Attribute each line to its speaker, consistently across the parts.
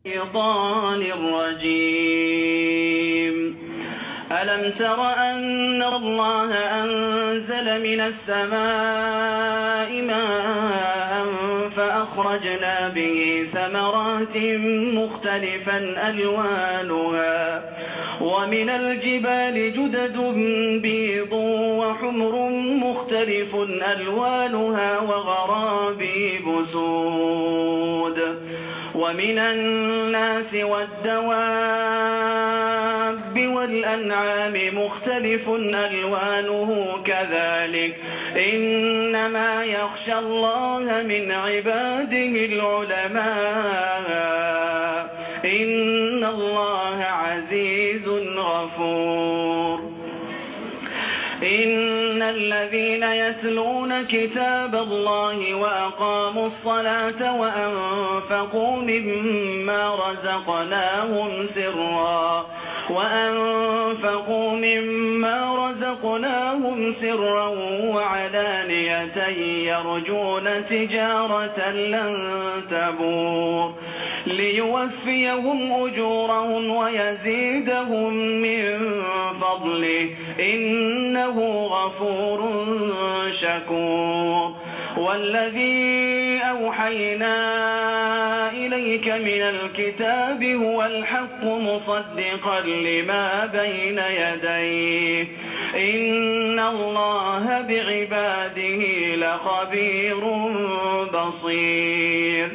Speaker 1: الشيطان الرجيم. ألم تر أن الله أنزل من السماء ماء فأخرجنا به ثمرات مختلفا ألوانها ومن الجبال جدد بيض وحمر مختلف ألوانها وغرابيب سود ومن الناس والدواب والأنعام مختلف ألوانه كذلك إنما يخشى الله من عباده العلماء إن الله عزيز غفور. إن الذين يتلون كتاب الله وأقاموا الصلاة وأنفقوا مما رزقناهم سرا وعلانية يرجون تجارة لن تبور ليوفيهم أجورهم ويزيدهم من فضله إنه غفور شكور. والذي أوحينا إليك من الكتاب هو الحق مصدقا لما بين يديه إن الله بعباده لخبير بصير.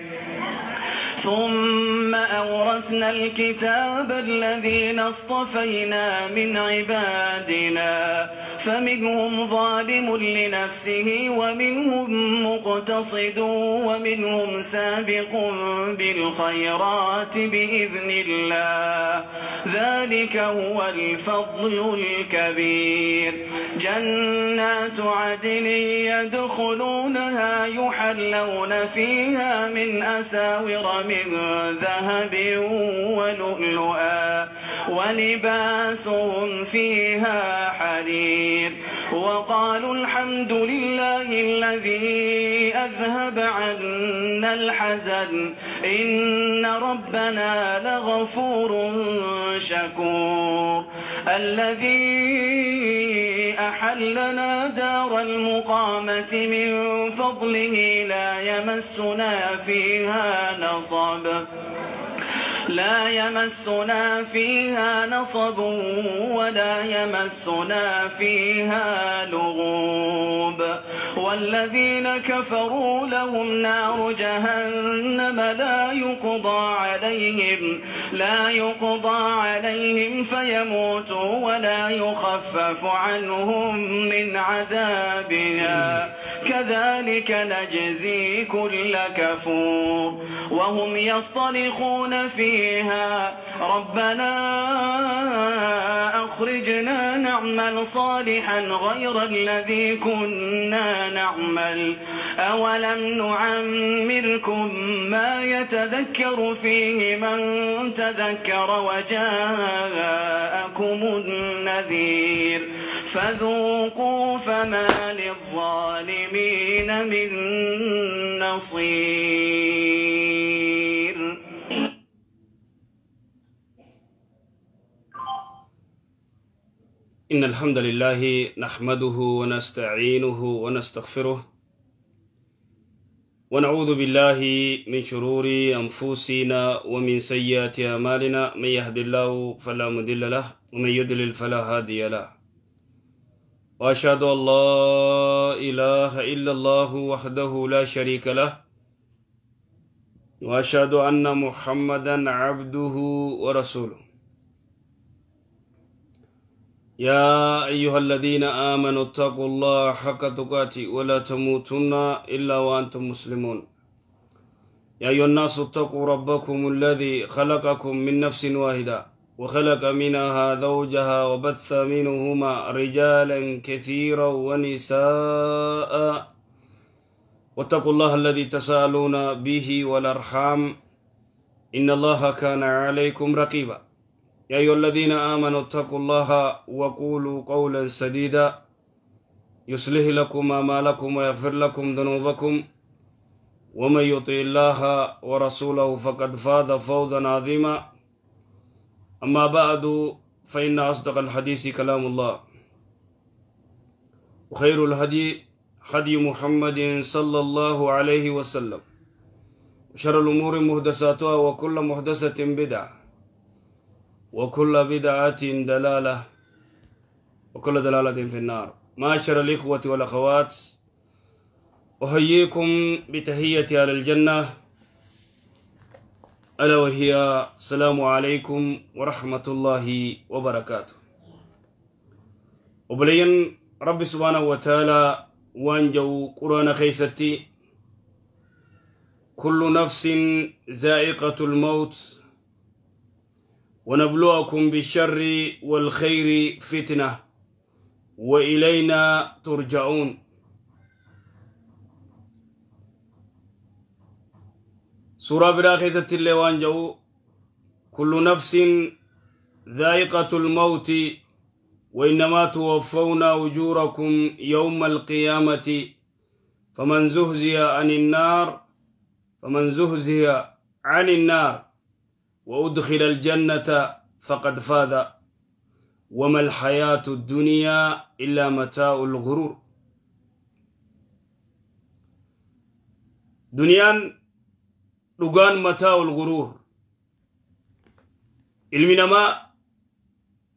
Speaker 1: ثم أورثنا الكتاب الذين اصطفينا من عبادنا فمنهم ظالم لنفسه ومنهم مقتصد ومنهم سابق بالخيرات بإذن الله ذلك هو الفضل الكبير. جنات عدن يدخلونها يحلون فيها من أساور من ذهب ولؤلؤا ولباسهم فيها حرير. وقالوا الحمد لله الذي أذهب عنا الحزن إن ربنا لغفور شكور. الذي أحلنا دار المقامة من فضله لا يمسنا فيها نصب ولا يمسنا فيها لغوب. والذين كفروا لهم نار جهنم لا يقضى عليهم فيموتوا ولا يخفف عنهم من عذابها كذلك نجزي كل كفور. وهم يصطرخون فيها ربنا أخرجنا نعمل صالحا غير الذي كنا نعمل أولم نعمركم ما يتذكر فيه من تذكر وجاءكم النذير فذوقوا فما للظالمين من نصير.
Speaker 2: إن الحمد لله نحمده ونستعينه ونستغفره ونعوذ بالله من شرور أنفسنا ومن سيئات أعمالنا، من يهد الله فلا مضل له ومن يضلل فلا هادي له، وأشهد أن لا إله إلا الله وحده لا شريك له، وأشهد أن محمدا عبده ورسوله. يا أيها الذين آمنوا اتقوا الله حق تقاته ولا تموتن إلا وأنتم مسلمون. يا أيها الناس اتقوا ربكم الذي خلقكم من نفس واحدة وخلق منها زوجها وبث منهما رجالا كثيرا ونساء، واتقوا الله الذي تساءلون به والأرحام إن الله كان عليكم رقيبا. يا أيها الذين آمنوا اتقوا الله وقولوا قولا سديدا يصلح لكم أعمالكم ويغفر لكم ذنوبكم، ومن يطع الله ورسوله فقد فاز فوزا عظيما. أما بعد، فإن أصدق الحديث كلام الله، وخير الهدي هدي محمد صلى الله عليه وسلم، وشر الأمور محدثاتها، وكل محدثة بدعة، وكل بدعة دلالة، وكل دلالة في النار. معاشر الإخوة والأخوات، أحييكم بتحية أهل الجنة، ألا وهي السلام عليكم ورحمة الله وبركاته. وبلين ربي سبحانه وتعالى وانجو قرآن خيستي: كل نفس ذائقة الموت ونبلوكم بالشر والخير فتنة وإلينا ترجعون. سورة براخزة اللي جو: كل نفس ذائقة الموت وإنما توفون أجوركم يوم القيامة فمن زهزي عن النار وأدخل الجنة فقد فاز، وما الحياة الدنيا إلا متاع الغرور. دنيا dhugaan mataa'ul guruur. Ilmi namaa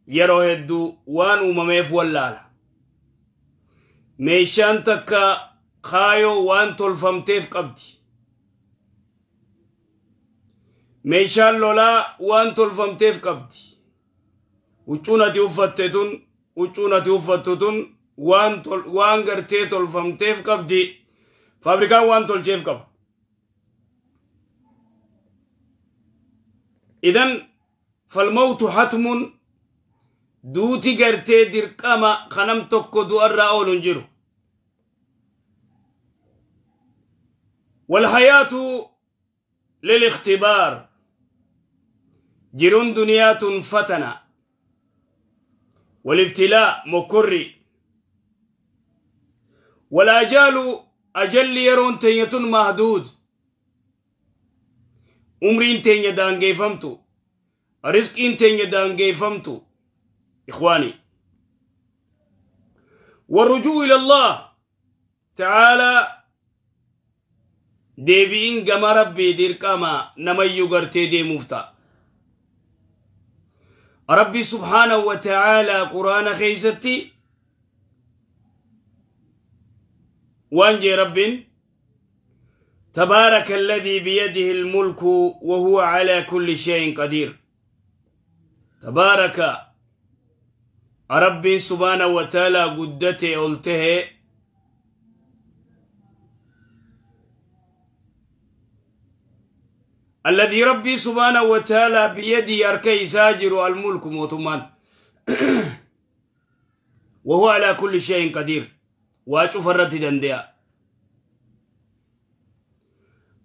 Speaker 2: yeroo hedduu waan uumameef wallaala. Meeshaan takka kaayoo waan tolfamteef qabdi. Meeshaan lolaa waan tolfamteef qabdi. Huccuun ati uffatte tun, huccuun ati uffattu tun waan gartee tolfamteef qabdi. Faabrikaan waan tolcheef qaba. إذن فالموت حتم، دوتي قرتي درقما خنم تكو دو الرأول جرو. والحياة للاختبار، جرون دنيات فتنة والابتلاء مكري، والأجال أجل يرون تينة مهدود. عمرين تينيا دانجيفمتو، رزقين تينيا دانجيفمتو. إخواني، والرجوع إلى الله تعالى ديبين قم ربي ديركما نميو قرتي دي مفتا. ربي سبحانه وتعالى قرآن خيستي وانجي رب: تبارك الذي بيده الملك وهو على كل شيء قدير. تبارك ربي سبحانه وتعالى قدته قلته الذي ربي سبحانه وتعالى بيده أركي ساجر الملك موتمان وهو على كل شيء قدير. وأشوف الرد دنديا.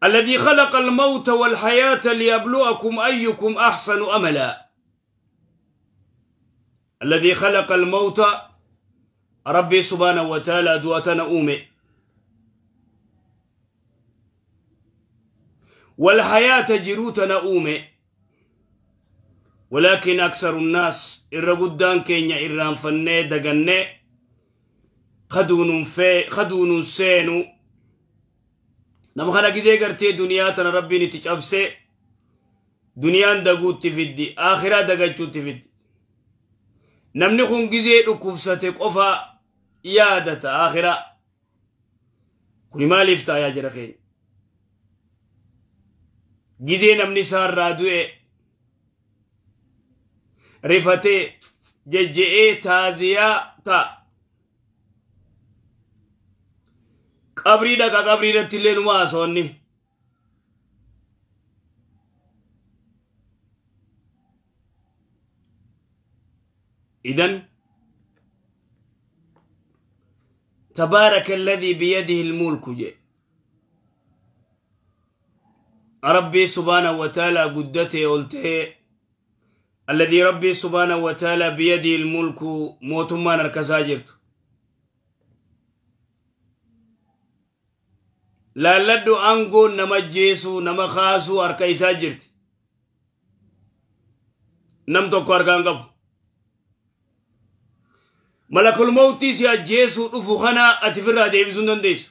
Speaker 2: الذي خلق الموت والحياة ليبلوكم أيكم أحسن أملا. الذي خلق الموت ربي سبحانه وتعالى دواتنا أومي، والحياة جروتنا أومي، ولكن أكثر الناس إرقدان كينيا إران فني دقني خدون سينو. nama kana gizee gartee duniyaa tana rabbiin itti cabsee duniyaan daguutti fiddi, akhiraa dagachuutti fiddi. Namni kun gizee dhukkubsate qofa yaadata akhiraa. Kuni maaliif taayaa jira keenya? Gizee namni isaarraa du'e rifatee jejje'ee taaziyaa ta'a. Qabrii dhaqa, qabrii irratti illee numa haasawwanni. إذن تبارك الذي بيده الملك جي ربي سبحانه وتعالى قدته قلته الذي ربي سبحانه وتعالى بيده الملك موتمان الكساجرت Laalladhu aangoon nama jeesuu nama kaasuu harka isaa jirti. Nam tokko harkaan qabu. Malakul mawtii si ajjeesuu dhufu kana ati firraa deebisuu hin dandeessu.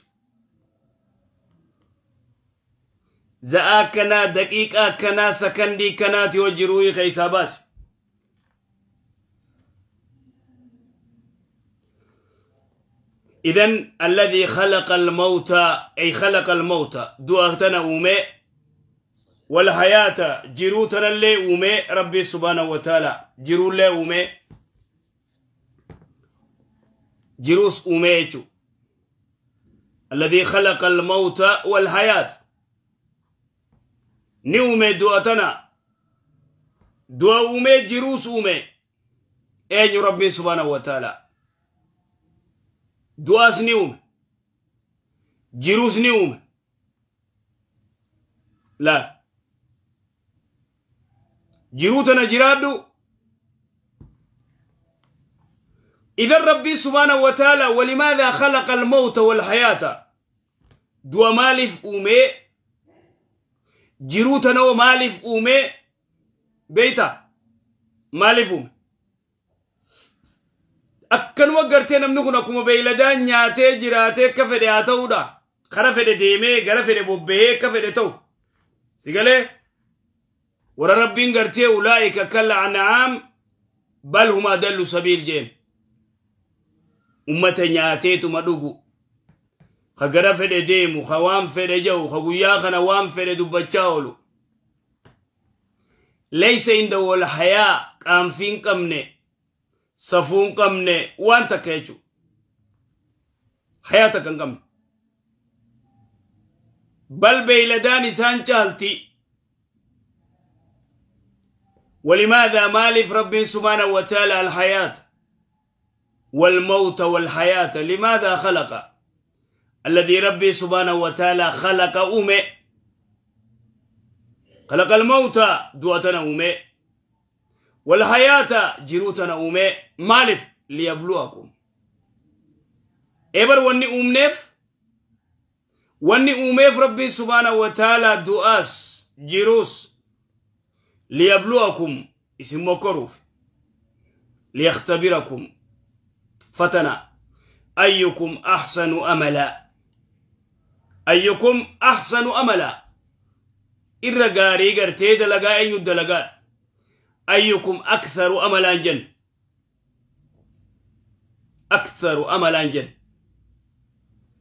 Speaker 2: Za'aa akkanaa daqiiqaa akkanaa sakandii kanaati yoo jiruu hiika isaa baasi. إذن الذي خلق الموت أي خلق الموت دعتنا أمي والحياة جروتنا اللي أمي ربي سبحانه وتعالى جرو اللي أمي جروس أميتو الذي خلق الموت والحياة نيومي دعتنا دعا أمي جروس أمي أين ربي سبحانه وتعالى du'aas ni uume jiruus ni uume laal jiruu tana jiraadhu. إذن ربي سبحانه وتعالى ولماذا خلق الموت والحياة du'a maaliif uume jiruu tana oo maaliif uume beeyta maaliif uume akkanuma gartee namni kun akkuma beeyladaan nyaatee jiraatee akka fedhe haa ta'uudha. Kara fedhe deemee gara fedhe bobba'ee akka fedhe ta'u. Si galee warra rabbiin gartee ulaa'ika kal an'aam bal hum adallu sabiil jeen. Ummata nyaateetuma dhugu. Ka gara fedhe deemu, ka waan fedhe jahu, ka guyyaa kana waan fedhe dubbachaa oolu. Laysa indahu al-hayaa qaanfii hin qabne. Safuun qabne waan takka jechuudha. Hayaa takka hin qabne. Bal beeyladaan isaan caalti. ولماذا مالف ربي سبحانه وتعالى الحياة والموت والحياة لماذا خلق الذي ربي سبحانه وتعالى خلق أمي خلق الموت دواتنا أمي والحياة جروتنا أمي مالف ليبلوكم إبر وني أمنف وني أميف ربي سبحانه وتعالى دؤاس جروس ليبلوكم اسم مكروف ليختبركم فتنا أيكم أحسن أملا أيكم أحسن أملا إرقاري قرتي دلقا أي الدلقات أيكم أكثر أملا جن أكثر أملا جن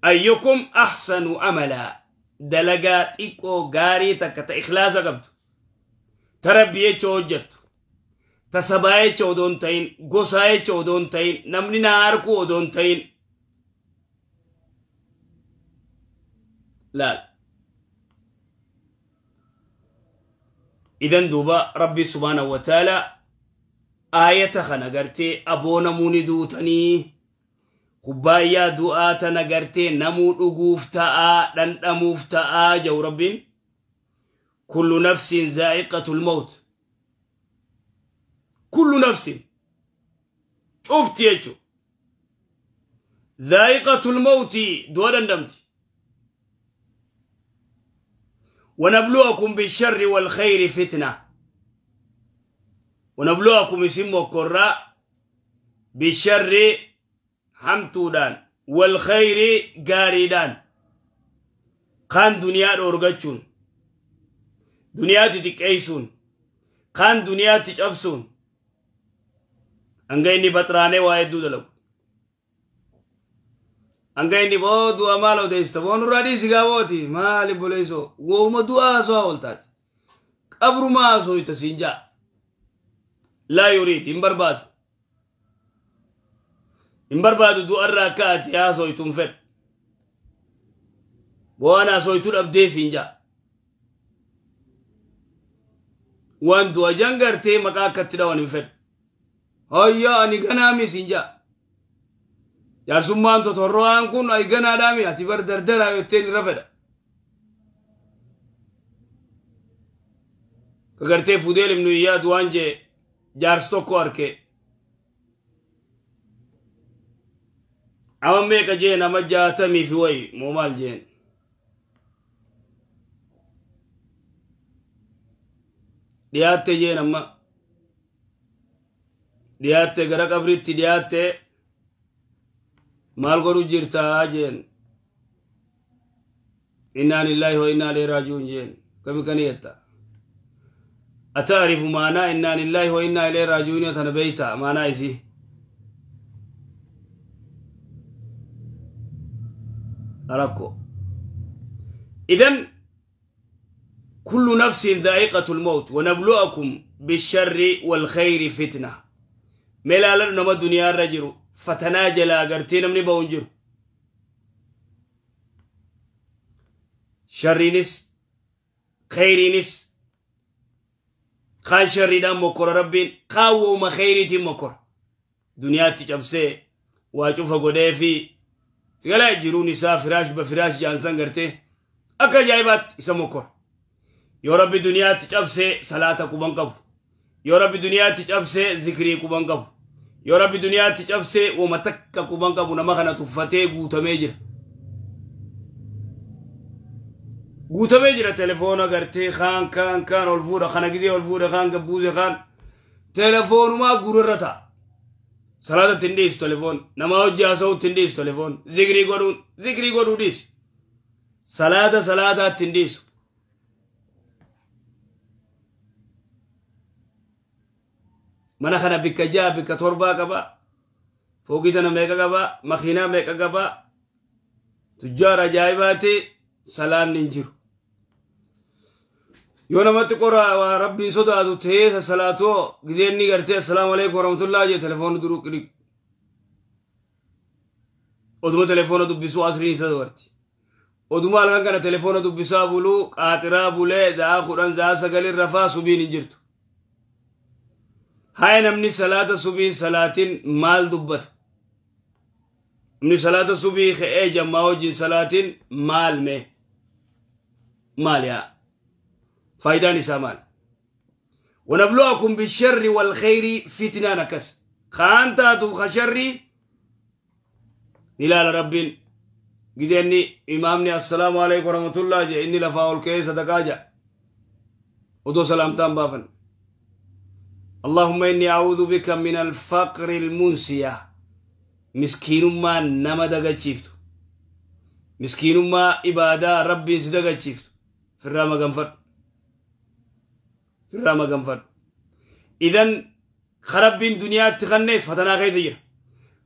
Speaker 2: أيكم أحسن أملا دلقات إيكو غاري تكت إخلاص قبض تربية چوجت تسباية چودون تين غساية چودون تين نمني ناركو ودون تين لا. إذن دوبا ربي سبحانه وتعالى آية خنا أبو نموني دوتني خبايا دعاة نغرتي نمو دغوف تاء دندموف تاء جو ربين كل نفس ذائقة الموت كل نفس شفت يجو ذائقة الموت دو دندمت ونبلوكم بالشر والخير فتنة ونبلوكم اسم قراء بالشر حمتودان والخير غاريدان كان دنيا اورغچون دنيا تتقيسون كان دنيا تجبسون انغيني بطرانه وايدو دلو انغيني بو دوا مالو ديست بون رادي سغاوتي مالي بوليسو وما دوا سو ولتات قبر ما سو يتسينجا لا يريد امبرباد امبرباد دو الركات يا سو يتنفد وانا سو يتر ابدي سينجا وان دوا جنگرتي مقا كتدوان انفد هيا اني غنامي سينجا جارسمان تطروان كون اي غنا دامي اتي بر دردرا يتين رفد كغرتي فوديل ابن اياد وانجي جارس tokko arke ama meeqa jeen ama 60 fi way moo maal jeen Dhiyaatte jeen amma dhiyaatte gara qabriitti dhiyaatte maal godhu jirtaa jeen innaa lillaahi wa innaa ilayhi raaji'uun jeen kami kani jetta ataarifu maanaa innaa lillaahi wa innaa ilayhi raaji'uun tana beeyta maanaa isii rakko idan كل نفس ذائقة الموت ونبلوكم بالشر والخير فتنة ملالا نما دنيا الرجل فتناجل أغرتين من بونجر شرينس خيرينس خان شرينا مكر ربين قاو ما خيرتي مكر دنيا تجبسي واجوفا قديفي سيقلا يجروني سا فراش بفراش جانسان غرتي أكا جايبات إسا مكر يا ربي دنيا تجبسي صلاة كوبان قبو يا ربي دنيا تجبسي ذكري كوبان قبو يا ربي دنيا تجبسي ومتك كوبان قبو نما خنا تفتي غوتمي جرا غوتمي جرا تليفون غرتي خان كان كان الفوره خنا غدي الفوره خان غبوزه خان تليفون ما غوررتا صلاة تنديس تليفون نما وجه سو تنديس تليفون ذكري غورو ذكري غورو ديس صلاة صلاة تنديس mana kana bikka ja'a bikka torbaa qaba foogii tana meeqa qaba makiinaa meeqa qaba tujjaara ajaa'ibaati salaanni hin jiru yoo namatti qora waa rabbiin sodaatu ta'ee salaatoo gizeenni gartee assalaamu alaikum warahmatullahi jee telefoonni duruu qilig oduma telefoona dubbisuu asriin isa dabarti oduma halkan kana telefoona dubbisaa buluu qaaxiraa bulee za'a 10 za'a 9 rafaa subiin hin jirtu هاي نمني صلاة صبي صلاتين مال دبت نمني صلاة صبي خي جماو جن صلاتين مال میں مال يا فايدة نسامان ونبلوكم بالشر والخير فتنة نكس خانتا تو خشري نلال ربين قدني إمامني السلام عليكم ورحمة الله جي إني لفاول كي صدقا جا ودو سلامتان بافن اللهم إني أعوذ بك من الفقر المنسية مسكين ما نما دغچيفتو مسكين ما عبادة ربي سدغچيفتو في الرامة غنفر في الرامة غنفر إذن خربين دنيا تخنيس فتنا غيزير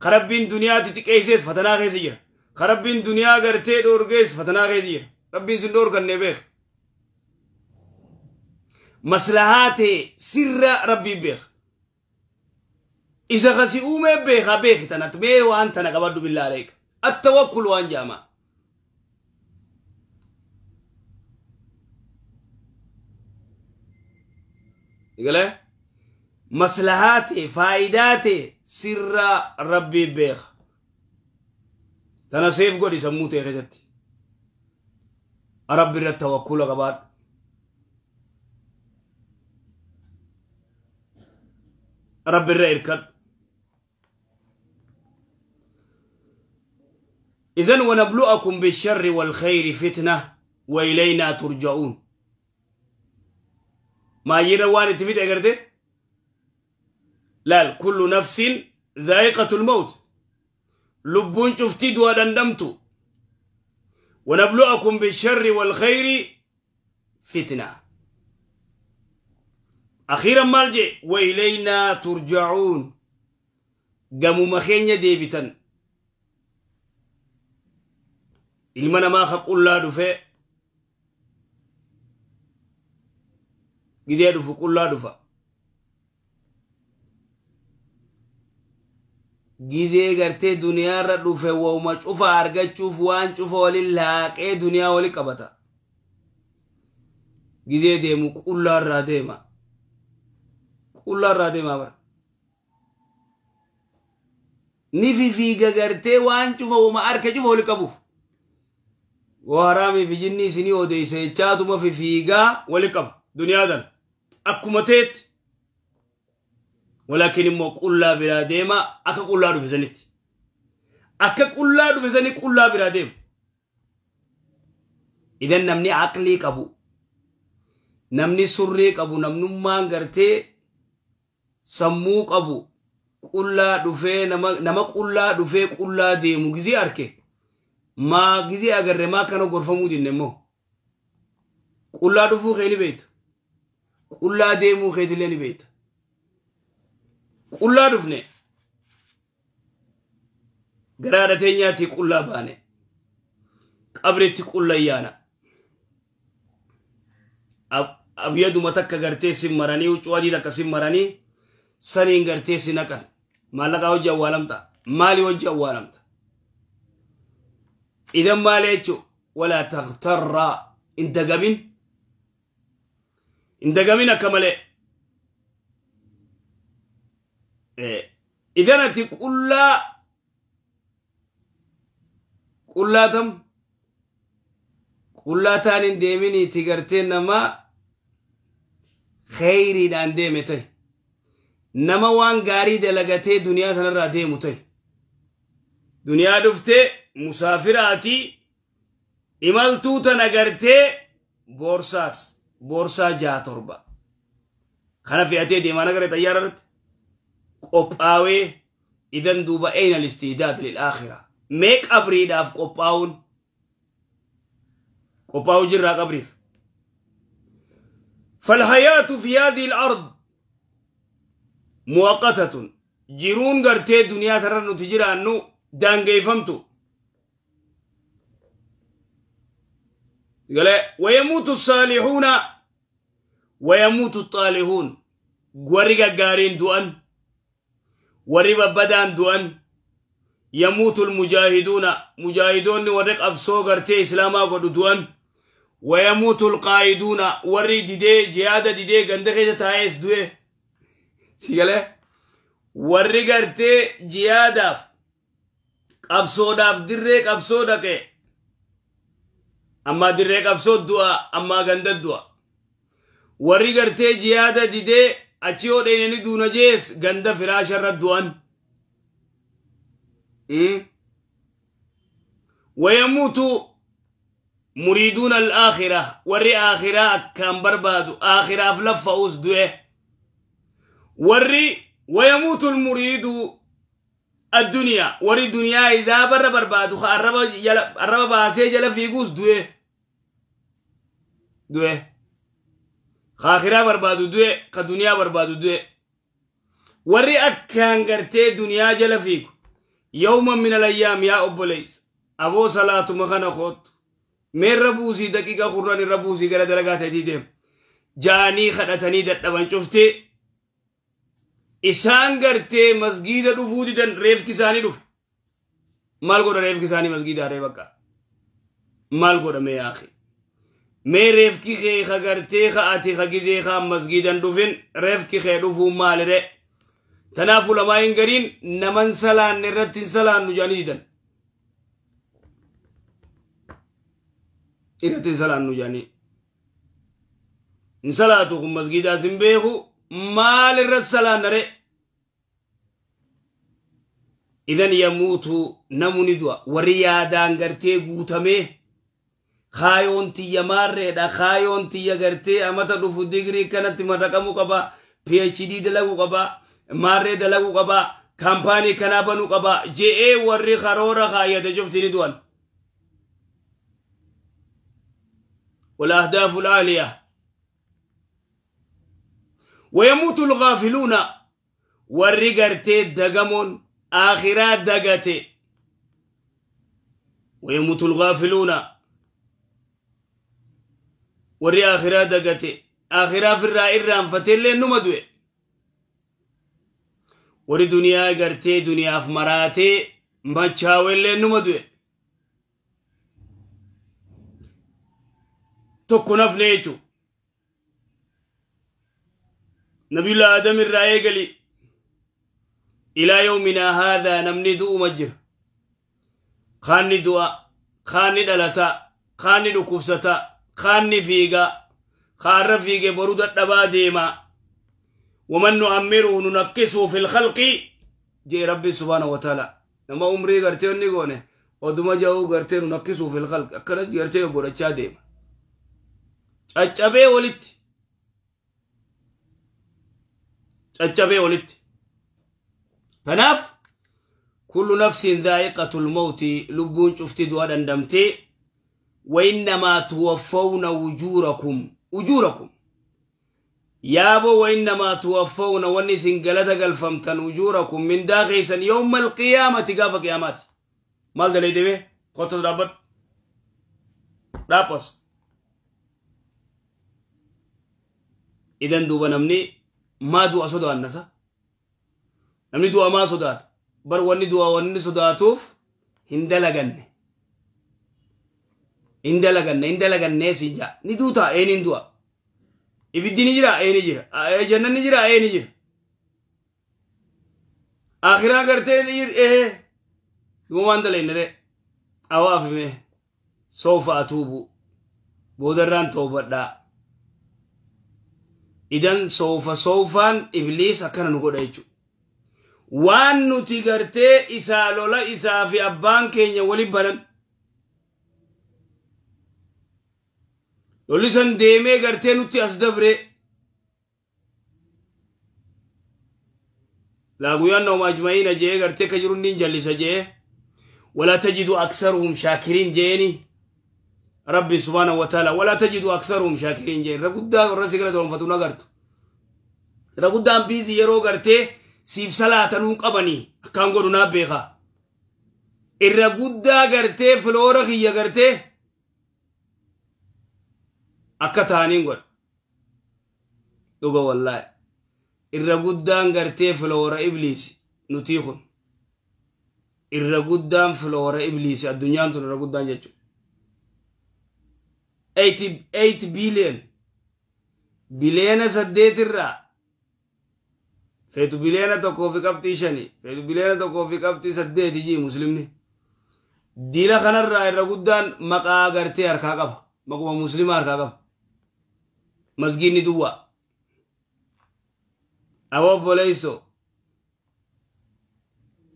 Speaker 2: خربين دنيا تتكيسيس فتنا غيزير خربين دنيا غرتي دورغيس فتنا غيزير ربي سندور غني بيخ مصلحاتي سر ربي بيخ إذا غسي أمي بيخ بيخ تنتمي وأنت نقبض بالله عليك التوكل وأن جامع يقول مصلحاتي فائداتي سر ربي بيخ تنسيف قولي سموتي غزتي ربي التوكل قبض رب الرئيركب إذن ونبلؤكم بالشر والخير فتنة وإلينا ترجعون ما يروان تفيد أقرده لا كل نفس ذائقة الموت لبون شفتي دوا دندمتو ونبلؤكم بالشر والخير فتنة أخيرا مالجي وإلينا ترجعون قاموا مخينيا ديبتن إلمنا ما خق الله دفع قد يدفع الله دفع gizee gartee duniyaarra dhufe wauma cufa argachuuf waan cufa walin laaqee duniyaa wali qabata gizee deemu qullaarraa deema qullaarraa deema bara ni fifiiga gartee waan cufa wauma arke cufa wali qabuuf waraamii fi jinni isinii odeeyse jechaatuma fifiigaa wali qaba duniyaadan akkuma teetti ولكن مو قلا بلا ديما اكا قلا دفسنت اكا قلا دفسني قلا بلا ديما اذا نمني عقلي قبو Namni surree qabu namnummaan gartee sammuu qabu qullaa dhufee nama qullaa dhufee qullaa deemu gizee arke maa gizee agarre maa kana gorfamuu dinne immoo qullaa dhufuu kee ni beekta qullaa deemuu keetillee ni beekta qullaa dhufne garaadha teenyaatii qullaa baane qabritti qulla yaana abyaduma takka gartee sin maranii huccuu adii takka sin maranii saniin gartee si naqan maallaqaa hojii awwaalamta maali hojii awwaalamta idan maali jechuu walaa takhtarra in dagamin akka malee idan ati qullaa tam qullaa taan hin deeminiiti gartee nama kheyriidhaan deeme ta'e nama waan gaarii dalagatee duniyaa sanarraa deemu ta'e duniyaa dhuftee musaafiraati imaltuu tana gartee boorsaa 6-7 kana fe'atee deemaa nagare xayyaara irratti qophaawee idan duuba ayna listiidaad lil-aakhira mee qabriidhaaf qophaa'uun qophaa'uu jirraa qabriif. فالحياة في هذه الأرض مؤقتة جيرون غرتي دنيا ترى تجرى أنه دانجي فهمتو قال ويموت الصالحون ويموت الطالحون ورقا قارين دوان وربا بدان دوان يموت المجاهدون مجاهدون ورق أفسو غرتي إسلاما قدو دوان ويموت القائدون وري ديدي جهاد ديدي غندخي تايس دوي سيغله وري غرتي جهاداف قبصوداف دري قبصودك اما دري قبصود دوا اما غند دوا وري غرتي جهاد ديدي اچيو دينني دون جيس غند فراشر دوان ويموت مريدون الآخرة وري آخرة كان بربادو آخرة فلفة أوس دوه وري ويموت المريد الدنيا وري الدنيا إذا بر بربادو الرب باسي جل في قوس دوه دوه آخرة بربادو دوه كدنيا بربادو دوه وري أكان قرتي دنيا جل فيكو يوما من الأيام يا أبو ليس أبو صلاة مخانا خوت من ربوسي دقيقة قرآن ربوسي قال دلقات ديدم جاني خدتني دتبان شفتي إسان قرتي مسجد رفودي دن ريف كساني رف مال قد ريف كساني مسجد ريبكا مال قد مي أخي مي ريف كي خي خقرتي خاتي خجزي خا مسجد رفن ريف كي خي رفو مال ري تنافو لما ينقرين نمن سلان نرتين سلان نجاني دن إرتين سلان نجاني نسلاتكم مسجد سنبيخو مال الرسلان نري إذن يموت نموني دوا وريادان غرتي غوتمي خايون تي ماري دا خايون تي غرتي أمتا دفو ديگري كانت مرقمو قبا PhD دلقو قبا ماري دلقو قبا كامپاني كنابنو قبا جي اي وري خرورة خاية جفتني دوان والأهداف العالية ويموت الغافلون والرقرتي دقمون آخرات دقتي ويموت الغافلون والري آخرات دقتي آخرات في الرائر رانفتين لين نمدوي وري دنيا قرتي دنيا في مراتي مچاوي لين نمدوي tokko nafne jechuun nabiyullaa Adam irraa eegali ilaa yawminaa haadhaa namni du'uma jira kaanni du'a kaanni dhalata kaanni dhukkubsata kaanni fiiga kaarra fiige boruu dadhabaa deema waman nu'ammiruhu nunaqqisuhu fil khalqi jee rabbi subhaanahu wa ta'ala nama umrii gartee inni goone oduma ja'uu gartee nunaqqisuhu fil khalqi akkana gartee godhachaa deema caccabee walitti Caccabee walitti. Kanaaf kullu nafsin dhaa'iqatul mawti lubbuun cufti du'a dandamtee وإنما توفون أجوركم أجوركم يابو وإنما توفون ونسن قلت قلفمتن أجوركم من داخيسا يوم القيامة قاف قيامات مال دلي دبي قطة رابط رابس إذن دوبا نمني ما دو أصدو النسا نمني دو ما صدات بر وني دو وني صداتوف هندلغن hindalaganne hindalaganne siin jaa ni duutaa een hin du'a ibiddi ni jira ee ni jira jannan ni jira ee ni jira akhiraa gartee ni jira ee duumaan dalaynare awaafime soofa atuubu boodarraan toobadhaa idan soofa soofaan ibliis akkana nu godha jechuudha waan nuti gartee isaa lola isaa fi abbaan keenya wali banan lolli san deemee gartee nutti as dabre laaguyaannahum ajma'iina jee gartee ka jiru niin jallisa jee walaa tajidu aksaruhum shaakiriin jeeni rabbi subhaanahu wa ta'ala walaa tajidu aksaruhum shaakiriin jeen irra guddaa warra si gara doonfatu nagartu irra guddaan biizii yeroo gartee siif salaatanuu qabanii akkaan godhu naa beekaa irra guddaa gartee filoora kiyya gartee akka ta'aniin godha dhuga wallaahi irra guddaan gartee filoora ibliisi nutii kun irra guddaan filoora ibliisi addunyaan tun irra guddaan jechuudha 8 billion biliyoona 8 irraa feetu biliyoona 1.5 feetu biliyoona 1.8 jii muslimni diila kanarraa irra guddaan maqaa gartee harkaa qaba maquma muslimaa harkaa qaba masgiidni duwwaa awwa obboleesso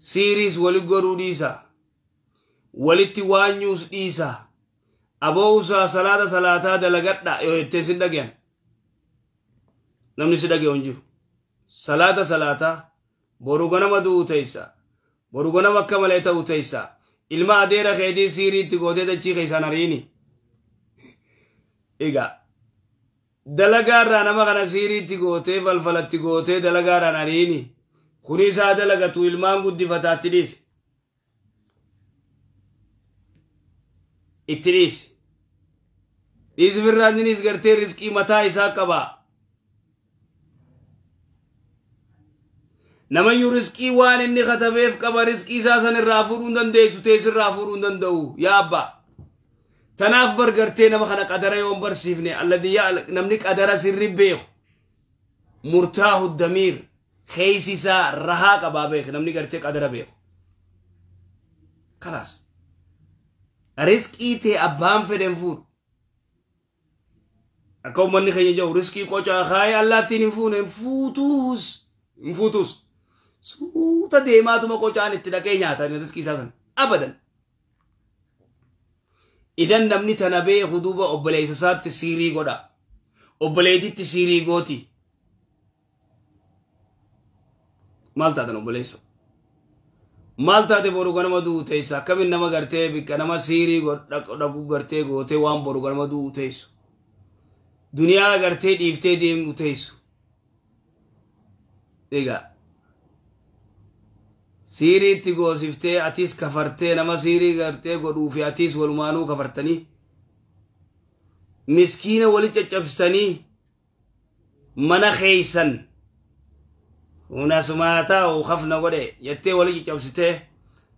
Speaker 2: siiriis wali godhuu dhiisaa walitti waanyuus dhiisaa aboo'usaa salaata salaataa dalagadha yoo jettee sin dhagayan namni si dhagayu hin jiru salaata salaataa boru ganama du'uu teessa boru ganama akka malee ta'uu teessa ilma adeera keetii siiriitti gootee dachii keessaan ariini egaa dalagaarraa nama kana siiriitti gootee falfalatti gootee dalagaarraan ariini kuni isaa dalagatu ilmaan guddifataatti dhiisi itti dhiisi dhiisi firraanninis gartee riskii mataa isaa qabaa namayyuu riskii waan inni katabeef qaba riskii isaa san irraa fuudhuu hin dandeessu teessirraa fuudhuu hin danda'u yaa abbaa tanaaf bar gartee nama kana qadara yoon barsiifne alladii namni qadara sirri beeku murtaahu damiir keeysi isaa rahaa qabaa beeku namni gartee qadara beeku kalaas riskii tee abbaan fedhen fuudhu akka ummanni keenya jedhu riskii qocaa kaayee allaattiin hin fuune hin fuutuus hin fuutuus suuta deemaatuma qocaan itti dhaqee nyaatan riskii isaa san abadan idan namni tana beeku duuba obboleessa isaatti siirii godha obboleettitti siirii gooti maal taatan obboleessa maal taate boru ganama du'u teessa akkamin nama gartee bikka nama siirii dhaquu gartee gootee waan boru ganama du'u teessu duniyaa gartee dhiiftee deemu teessu egaa siiriitti goosiftee atis kafartee nama siirii gartee godhuu fi atis walumaanuu kafartanii miskiina wali caccabsitanii mana keeysan hunasumaa taa'u kafna godhe jettee wali caccabsitee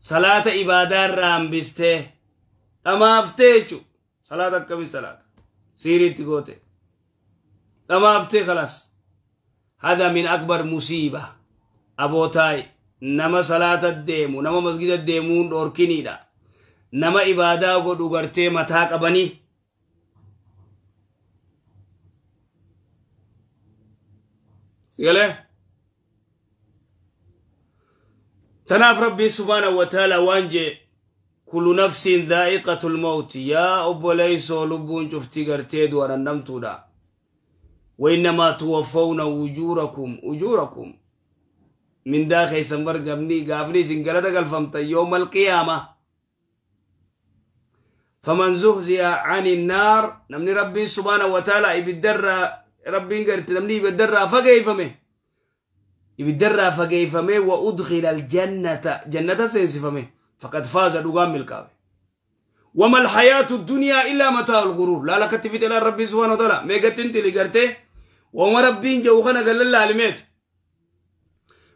Speaker 2: salaata ibaadaa irraa hambistee dhamaaftee jechu salaata akkamii salaata siiriitti goote dhamaaftee kalas hada min akbar musiiba abootaay nama salaata deemu nama masgida deemuun dhorkiniidha nama ibaadaa godhu gartee mataa qabanii sigalee tanaaf rabbii subhaanahu wa ta'ala waan jee kullu nafsin dhaa'iqatul mawti yaa obboleeysoo lubbuun cuftii gartee du'a dhandhamtuudha وإنما توفون أجوركم أجوركم من داخل سنبر قبني قافني سنقلتك الفمت يوم القيامة. فمن زهزي عن النار نمني ربي سبحانه وتعالى يبدر ربي قرت نمني يبدر فقيفمه يبدر فقيفمه وأدخل الجنة جنة سينسفمه فقد فاز دقام الكافي. وما الحياة الدنيا إلا متاع الغرور. لا لك تفيت إلى ربي سبحانه وتعالى ما قلت أنت اللي قرته وما ربي جوخنا قال الله علمت.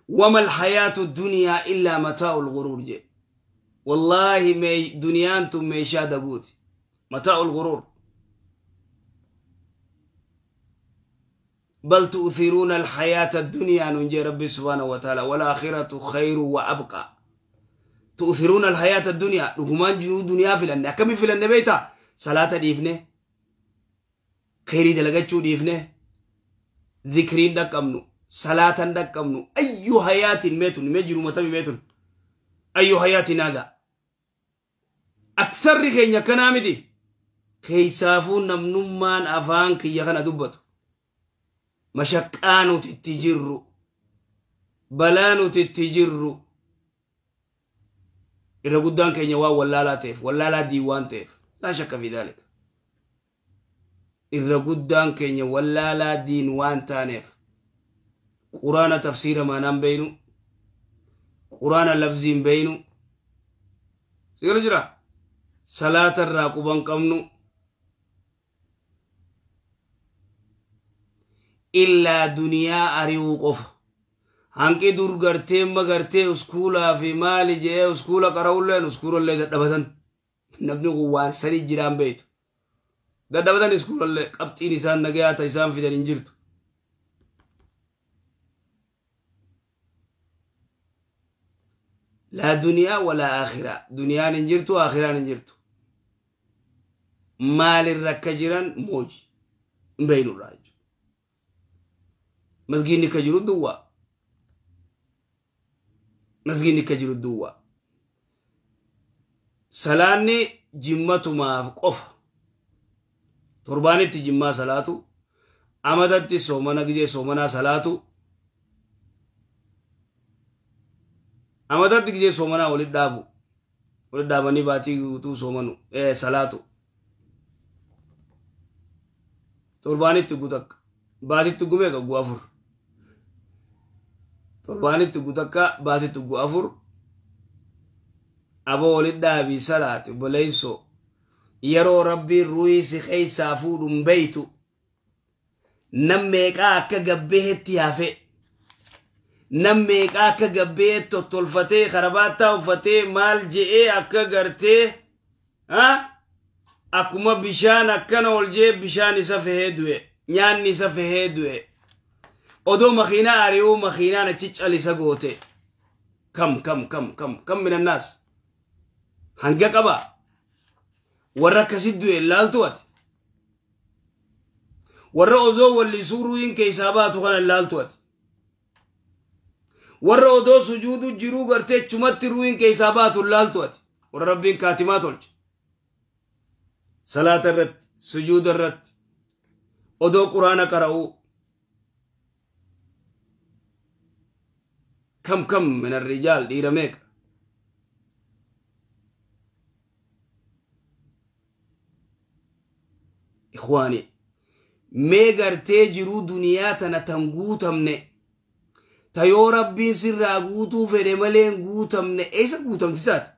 Speaker 2: وما الحياة الدنيا إلا متاع الغرور جي. والله ما دنيا أنتم ما شادقوت متاع الغرور. بل تؤثرون الحياة الدنيا ننجي ربي سبحانه وتعالى والآخرة خير وأبقى. تؤثرون الحياة الدنيا لهمان جنود دنيا في لأن كم في لأن بيتا صلاة ديفنه خيري دلقتشو ديفنه ذكرين دكمنو صلاة دكمنو أي حياة ميتون ميجرو متى ميتون أي حياة هذا أكثر خينيا كنامدي كيسافون نمنمان أفان كي يغنى دبتو مشقانو تتجرو بلانو تتجرو إذا قدان كينيا واو ولا لا تيف ولا لا ديوان تيف لا شك في ذلك. إذا قدان كينيا ولا لا دين وان تانيف قرآن تفسير ما نام بينو قرآن لفظين بينو سيقول جرا صلاة الراقبان كمنو إلا دنيا أريو قف hanqi dur gartee magartee uskuulaa fi maali jee uskuula qarawulleen uskuulallee dadhabatan namni kun waan sanii jiraan beeytu dadhabatan uskuulallee qabxiin isaan nagayaa ta isaan fidan hin jirtu. Laa duniyaa walaa aakhiraa duniyaan hin jirtu aakhiraan hin jirtu maalirra akka jiran mooji hin beeynurraa jechuudha. Masgiinni akka jiru duwwaa. Masgiinni akka jiru duwwaa. Salaanni jimmatumaaf qofa. Torbaanitti jimmaa salaatu. Amadatti soomana gijee soomanaa salaatu. Amadatti gijee soomanaa walitti dhaabu. Walitti dhaabanii baatii guutuu soomanu salaatu. Torbaanitti guutakka. Baatitti gumee guu afur. Torbaanitti guutakka baatitti guu afur. Aboo walitti dhaabii salaati obboleessoo yeroo rabbiin ruhii si keessaa fuudhuun beeytu nam meeqaa akka gabbeetti hafe nam meeqaa akka gabbeetti tottolfatee karabaattaa uffatee maal je'ee akka gartee akkuma bishaan akkana ol jee bishaan isa fehee du'e nyaanni isa fehee du'e odoo makiinaa ari'uu makiinaan achi calisa goote kam kam kam kam kam minannaas hanga qaba warra akkasitti du'e laaltu ati warra osoo wallisuu ruhiin keessaa baatu kana laaltu ati warra odoo sujuudu jiruu gartee chumatti ruhiin keessaa baatu laaltu ati warra rabbiin kaatimaa tolche salaata irratti sujuuda irratti odoo quraana qara'uu kam kam min arrijaal dhiira meeqa Ikhwaani mee gartee jiruu duniyaa tana tan guutamne ta yoo rabbiin sirraa guutuu fedhe malee hin guutamne eessa guutamti isaati?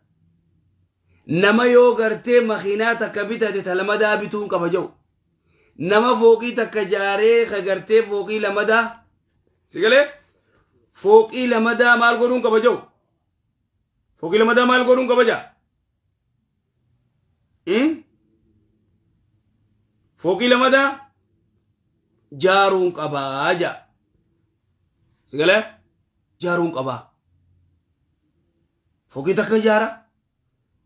Speaker 2: Nama yoo gartee makiinaa takka bitate ta lamadaa bituun qaba jedhu nama fooqii takka jaaree ka gartee fooqii lamadaa si galee fooqii lamadaa maal godhuun qaba jedhu fooqii lamadaa maal godhuun qaba jedha fooqii lamadaa jaaruun qabaa jedha si galee jaaruun qabaa fooqii takka jaara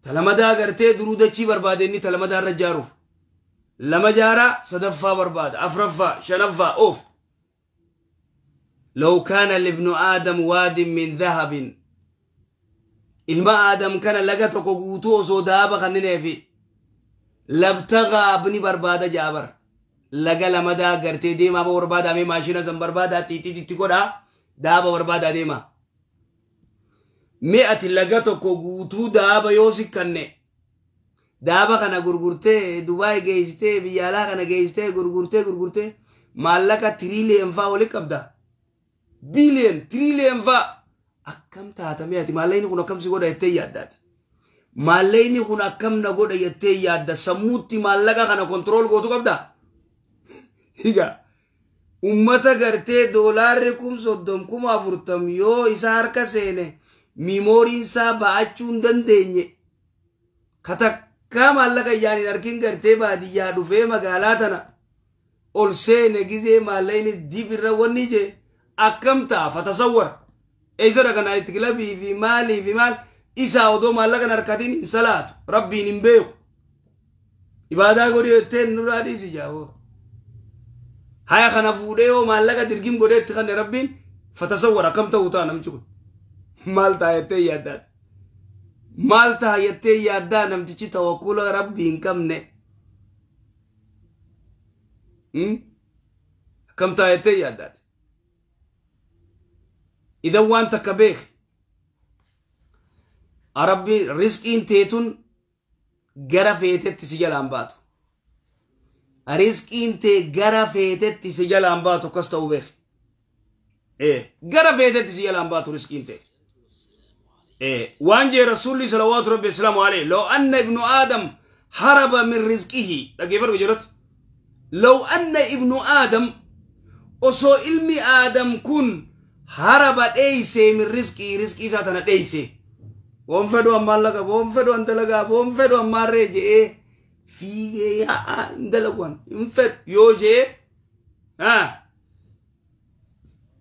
Speaker 2: ta lamadaa gartee duruu dachii barbaade inni ta lamadaa irra jaaruuf lama jaara sadaffaa barbaada afraffaa shanaffaa oof لو كان لابن آدم واد من ذهب ilma aadam kana laga tokko guutuu osoo daaba kannineefi labtagaa ni barbaada jaabar Laga lamadaa gartee deemaa barbaadaa mee maashina san barbaadaa xixixitti godhaa daaba barbaadaa deemaa. Mee ati laga tokko guutuu daaba yoo sikkanne daaba kana gurgurtee Dubaay geessitee biyya alaa kana geessitee gurgurtee gurgurtee maallaqa tiriiliyoon faa walitti qabda. Biiliyoon tiriiliyoon faa akkam taatamee ati maallaqni kun akkam si godha jettee yaaddaati. Maallaqni kun akkam na godha jettee yaadda sammuutti maallaqa kana kontirool gootu qabda. Egaa ummata gartee doolaarri 30,000 40,000 yoo isa harka seene miimooriin isaa ba'achuu hin dandeenye katakkaa maallaqa iyyaan hin argin gartee baadiyyaa dhufee magaalaa tana ol seene gizee maallaqni dib irra wanni jee akkam ta'a fatasawwar eessa dhaqanaa itti kilabii fi maalii fi maal isaa odoo maallaqa hin harkatiin hin salaatu rabbiin hin beeku ibaadaa godhi jetteen nurraa dhiisi jaaboo. Haya kana fuudhee yoo maallaqa dirgim godhee itti kanne rabbiin fatasawwar akkam ta'uu ta'a namichi kun maal ta'a jettee yaaddaa maal ta'a jettee yaaddaa namtichi tawakkula rabbii hin qabne akkam ta'a jettee yaaddaati. Idan waan takka beek rabbi riskiin teetun gara feetetti si jalaan baatu. Riskiin tee gara feetetti si jalaan baatu akkas ta'uu beek. Gara feetetti si jalaan baatu riskiin tee. Waan jee rasuulli salawaatu rabbi islaamu alayhi law anna ibnu aadam haraba min rizqihi dhaggeeffadhu jedhutti law anna ibnu aadam osoo ilmi aadam kun haraba dheeysee min rizqii rizqii isaa tana dheeysee woon fedhu ammaan laqa woon fedhu an dalagaa woon fedhu ammaarree je'ee fiigee yaa'aa hin dalaguwan hin fedhu yoo je'ee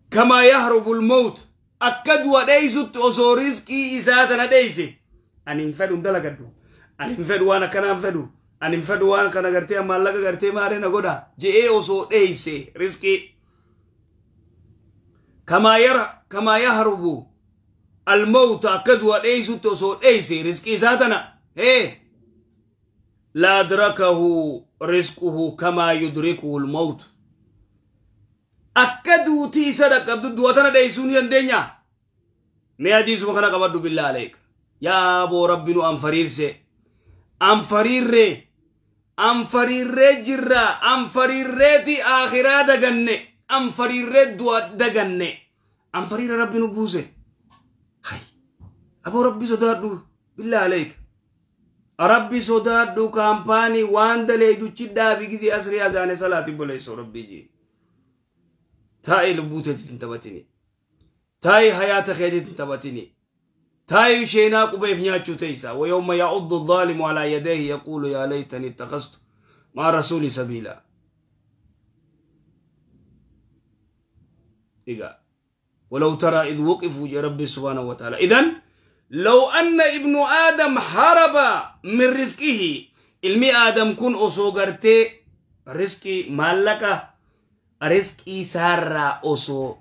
Speaker 2: kamaa yahrubu lmawt akka du'a dheeysutti osoo rizqii isaa tana dheeyse ani hin fedhu hin dalagadhu ani hin fedhu waan akkanaa hin fedhu ani hin fedhu waan kana gartee maallaqa gartee maaree na godha je'ee osoo dheeyse rizqii kamaa yahrubu almawt akka du'a dheeysutti osoo dheeyse rizqii isaa tana la adrakahu rizquhu kamaa yudrikuhu almawt akka duutii isa dhaqqabdu du'a tana dheeysuu ni dandeenya. Mee hadiisuma kana qabadhu billaa aleeka. Yaa boo rabbi nu anfariirse. Anfariirree. Anfariirree jirra. Anfariirreeti akhiraa daganne. Anfariirree du'a daganne. Anfariirra rabbi nu buuse. Hay. Aboo rabbi sodaadhu billaa aleeka. Rabbi sodaadhu kaampaanii waan daleeduchi dhaabi gizee asrii azaane salaati boleessoo rabbii jee. Taa'ee lubbuu teetitti hin taphatini. Taa'ee hayaata keetitti hin taphatini. Taa'ee sheenaa qubeef nyaachuu teessa. Wayawma ya'uddu adh-dhaalimu alaa yadayhi yaquulu yaa laytanii ittakhadhtu ma'a rasuuli sabiila. Egaa walaw taraa idh wuqifuu jee rabbi subhaanahu wa ta'aala. Idan law anna ibnu aadam haraba min rizqihi ilmi aadam kun osoo gartee rizqii maallaqa rizqii isaarraa osoo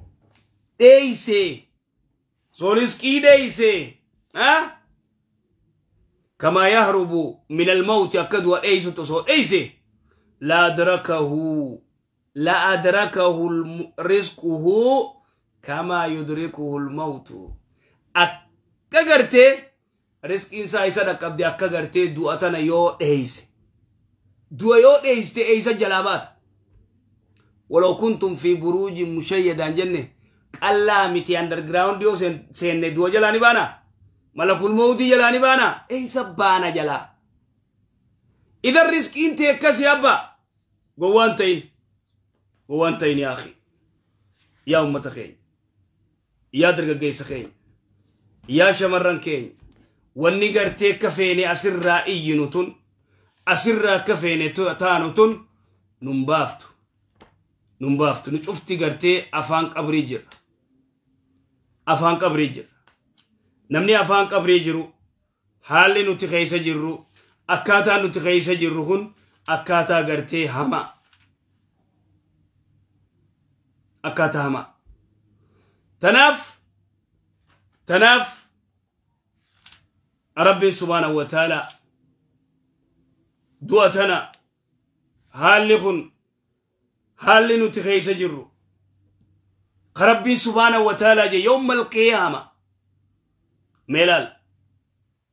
Speaker 2: dheeyse osoo rizqii dheeyse kamaa yahrubu min almawti akka du'a dheeysutti osoo dheeyse la adrakahu rizquhu kamaa yudrikuhu almawtu akka gartee rizqiin isaa isa dhaqqabde akka gartee du'a tana yoo dheeyse du'a yoo dheeyste eeysa jalaa baata. ولو كنتم في بروج مشيدة جنة قلا متي underground يو سين دو جلاني بانا ملك الموت جلاني بانا اي سبانا جلا اذا الرزق انت كسي ابا قوانتين قوانتين يا اخي يا امة خين يا درقة قيس خين يا شمرن كين والنقر تيكفيني اسر رأي اسر كفيني تانوتن نمبافتو Numbaaftu nu cufti gartee afaan qabrii jira. Afaan qabrii jira. Namni afaan qabrii jiru haalli nuti keessa jirru akkaataa nuti keessa jirru kun akkaataa gartee hamaa. Akkaataa hamaa. Tanaaf Rabbi subhaanahu wa ta'ala du'a tana haalli kun Haalli nuti keessa jirru Rabbiin subhaanahu wa ta'aalaa je yawmal qiyaama meelaal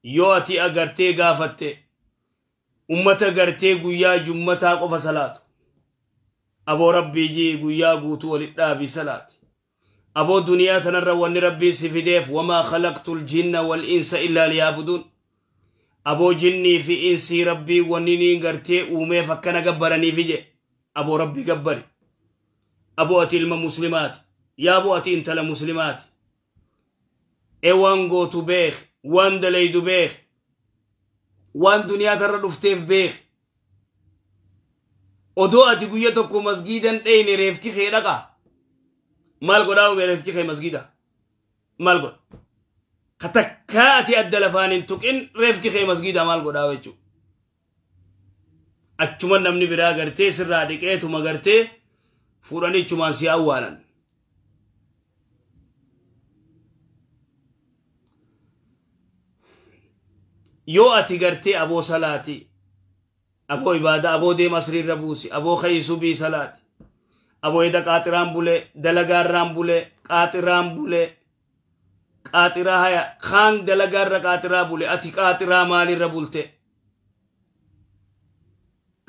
Speaker 2: yoo ati agartee gaafatte ummata gartee guyyaa jummataa qofa salaatu aboo rabbii jii guyyaa guutuu walit dhaabii salaati aboo duniyaa tanarra wanni rabbii si fideef wamaa khalaqtu ljinna wal insa illaa liyaabuduun aboo jinnii fi insii rabbii wanni niin gartee uumeef akkana gabbaraniifi je aboo rabbii gabbari aboo ati ilma muslimaati yaa aboo ati intala muslimaati e waan gootu beek waan dalaydu beek waan duniyaa tarra dhufteef beek odoo ati guyya tokko masgiidan dheyne reefki kee dhaqa maal godhaa ume reefki kee masgiida maal godha ka takkaa ati adda lafaan hin tuqin reefki kee masgiida maal godhaa jechuu achuma namni biraa gartee sirraa dhiqeetuma gartee fuudhanii achumaan si awwaalan. Yoo ati gartee aboo salaati aboo ibaadaa aboo deema asriirra buusi aboo kayisu bii salaati aboo eda qaaxiraan bulee dalagaarraan bulee qaaxiraan bulee qaaxiraa haya kaan dalagaarra qaaxiraa bule ati qaaxiraa maalirra bulte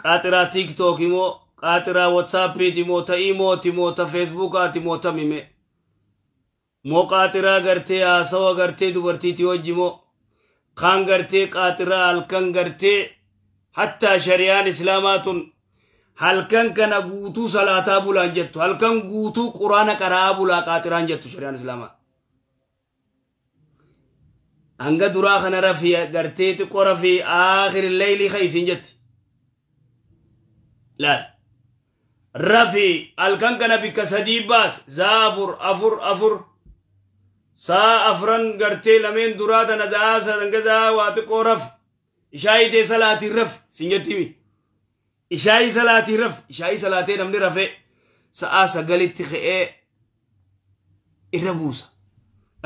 Speaker 2: qaaxiraa tiiktook moo qaaxiraa watsaappiiti moo ta imooti moo ta feesbuukaati moo ta mime moo qaaxiraa gartee haasawa gartee dubartiiti wajji moo kaan gartee qaaxiraa halkan gartee hattaa shari'aan islaamaa tun halkan kana guutuu salaataa bulaan jettu halkan guutuu quraana qaraa bulaa qaaxiraan jettu shari'aan islaamaa hanga duraa kana rafii gartee xiqqoo rafii aakhiri leeylii kaysiin jetti laal rafii halkan kana bikka sadii baas zaa afur afur afur saa afran gartee lameen duraa tana zaa sadan zaa waa xiqqoo rafi ishaayii dee salaatiin rafi sin jettimi ishaayii salaatiin rafi ishaayii salaatee namni rafee sa'aa sagalitti ka'ee irra buusa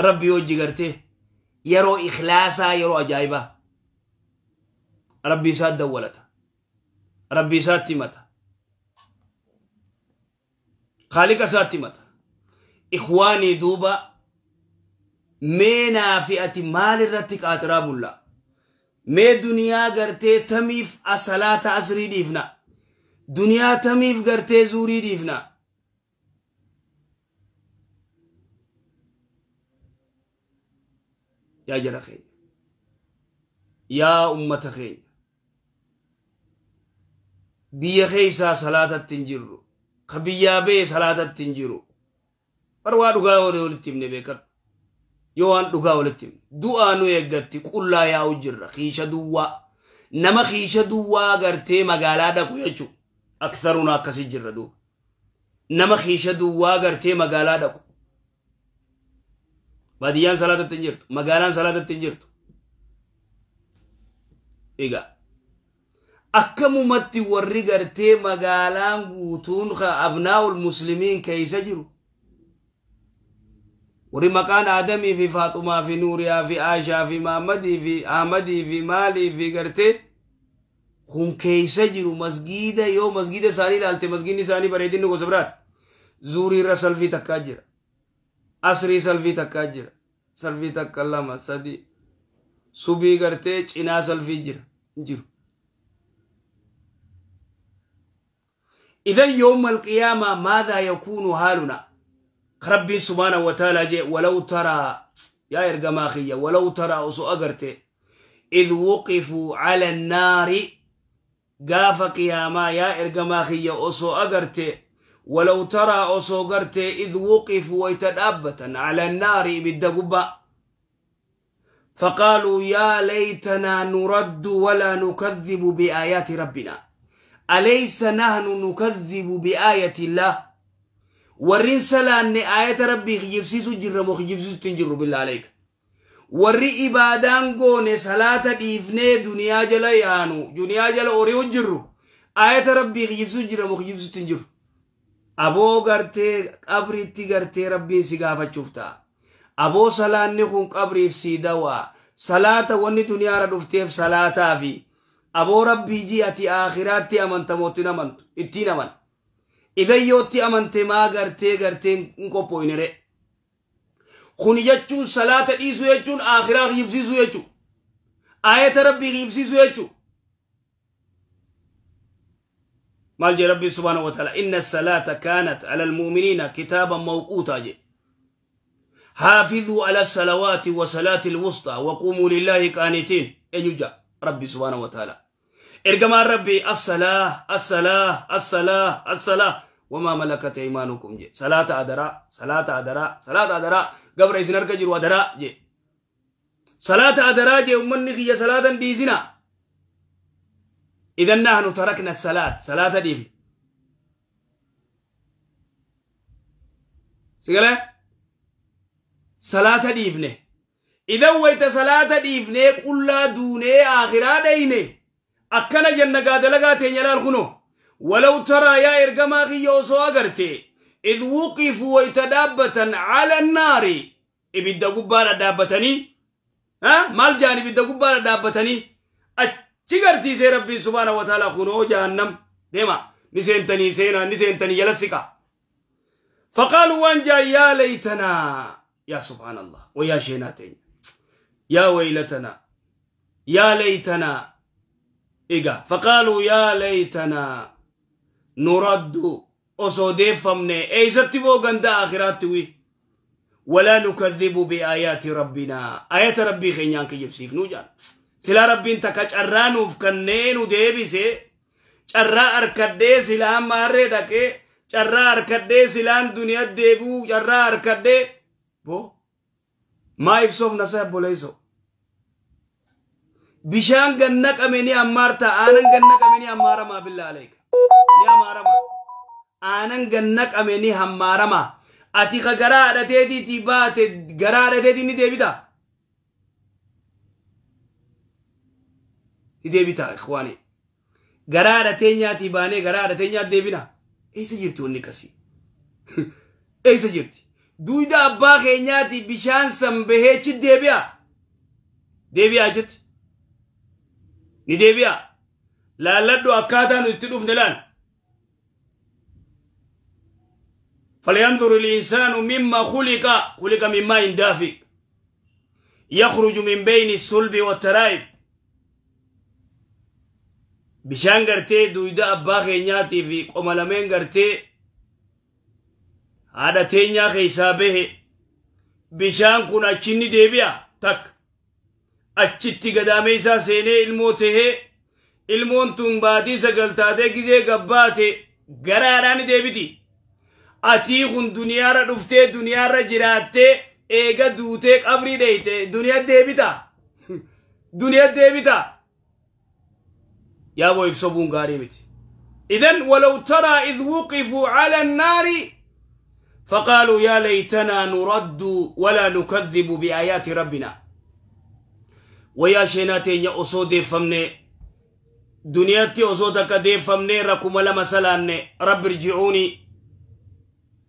Speaker 2: rabbi hojii gartee yeroo ikhlaasaa yeroo ajaa'ibaa rabbi isaa dawwalata rabbi isaatti himata khaaliqa isaatti himata ikhwaanii duuba mee naafi ati maal irratti qaaxiraa bulla mee duniyaa gartee tamiif asalaata asrii dhiifna duniyaa tamiif gartee zuurii dhiifna yaa jara keenya yaa ummata keenya biyya keeysaa salaatatti hin jirru ka biyyaa bee salaatatti hin jiru bar waa dhugaa walitti himne beekadhu yoo waan dhugaa walitti himne du'aa nu eeggatti qullaa yaa'u jirra kiisha duwwaa nama kiisha duwwaa gartee magaalaa dhaqu jechuu aktharuna akkasi jirra duuba nama kiisha duwwaa gartee magaalaa dhaqu baadiyyaan salaatatti hin jirtu magaalaan salaatatti hin jirtu egaa akkamumatti warri gartee magaalaan guutuun abnaa'ul muslimiin keeysa jiru warri maqaan aadamii fi faaxumaa fi nuuriyaa fi aashaa fi mahammadii fi ahmadii fi maalii fi gartee kun keeysa jiru masgiida yoo masgiida isaanii ilaalte masgiidni isaanii bareedinni gosa biraati zuurii irra salfii takkaa jira asrii salfii takkaa jira salfii takka lama sadi subii gartee cinaa salfii jira hin jiru إذن يوم القيامة ماذا يكون حالنا؟ ربي سبحانه وتعالى جاء ولو ترى يا إرجماخية ولو ترى أسو أجرت إذ وقفوا على النار قاف قياما يا إرجماخية أسو أجرت ولو ترى أسو أجرت إذ وقفوا ويتدابة على النار بالدقبة فقالوا يا ليتنا نرد ولا نكذب بآيات ربنا أليس نحن نكذب بآية الله ورين سلان آية ربي خجبسيسو جرمو خجبسيسو تنجرو بالله عليك وري إبادان قوني صلاة ديفني دنيا جلا يانو دنيا جلا أوريو جرو آية ربي خجبسيسو جرمو خجبسيسو تنجرو أبو غرتي قبري تغرتي ربي سيغافة شفتا أبو سلان نخون قبري في دوا صلاة وني دنيا ردفتيف صلاة في أبو ربي جي أتي آخراتي أمنت موتين أمنت اتين أمن Idan yootti amante maa gartee garteen hin qophooyne. Kun jechuun salaata dhiisuu jechuun akhiraa hiibsiisuu jechuu. Ayata rabbii hiibsiisuu jechuu. Maal jee rabbii subhaanahu wa ta'ala inna salaata kaanat ala almu'miniina kitaaban mawquutaa jee. حافظوا على الصلوات وصلاة الوسطى وقوموا لله قانتين. أنجا ربي سبحانه وتعالى إرجما ربي الصلاة الصلاة الصلاة الصلاة وما ملكت أيمانكم جي. صلاة أدراء صلاة أدراء صلاة أدراء قبر إسنار كجر أدراء جي. صلاة أدراء جي أمني خي صلاة ديزنا. إذا نحن تركنا الصلاة صلاة دي سيقول صلاة ديفنه. إذا ويت صلاة ديفنه قل دونه آخرة دينه أكنا جنة قادلقا تنيلال خنو. ولو ترى يا إرقما خيوسو أغرتي إذ وقفوا ويتدابة على النار إبدا قبالة دابتني ها مال جانب إبدا قبالة دابتني أتشغر سيسي ربي سبحانه وتعالى خنو جهنم ديما نسينتني سينا نسينتني يلسكا. فقالوا وانجا يا ليتنا يا سبحان الله ويا شيناتين يا ويلتنا يا ليتنا إيجا. فقالوا يا ليتنا نرد أصودي فمني أي ستبو غندا آخراتوي ولا نكذب بآيات ربنا. آيات ربي خينيان كيجب سيف نوجان سلا ربي انتكاج أرانوف كنين وديبسي جرا أركدي سلام ماري دكي جرا أركدي سلام دنيا ديبو جرا أركدي بو ما يفسوف نصيب بوليسو بشان جنك أمني أمارتا آنن جنك أمني أمارا ما بالله عليك ني أمارا ما آنن جنك أمني همارا ما أتيك غرا رتيدي تبات غرا رتيدي ني ديبيتا ديبيتا إخواني غرا رتينيا تباني غرا رتينيا ديبينا إيش جرتوني نكسي إيش جرتي دويدا أبا خينياتي بشان سنبهي چي ديبيا ديبيا جت ني ديبيا لا لدو أكاتا نتلوف نلان. فلينظر الإنسان مما خلق خلق من ماء دافئ يخرج من بين الصلب والترائب. بشان غرتي دويدا أبا خينياتي في قمالمين غرتي هذا تينيا خيسابه بشان كون أچني ديبيا تك أچتي قدامي سا سيني الموته المون تنبادي سقلتاته كزي قباته قراراني ديبتي أتيخون دنيا را دفته دنيا را جراته ايغا دوته قبري ديته دنيا ديبتا دنيا ديبتا يا بو يفسبون غاريمتي. إذن ولو ترى إذ وقفوا على النار فقالوا يا ليتنا نرد ولا نكذب بآيات ربنا. ويا شيناتين يا أصود فمني دنياتي أصودك دي فمني ركم لما سلاني رب ارجعوني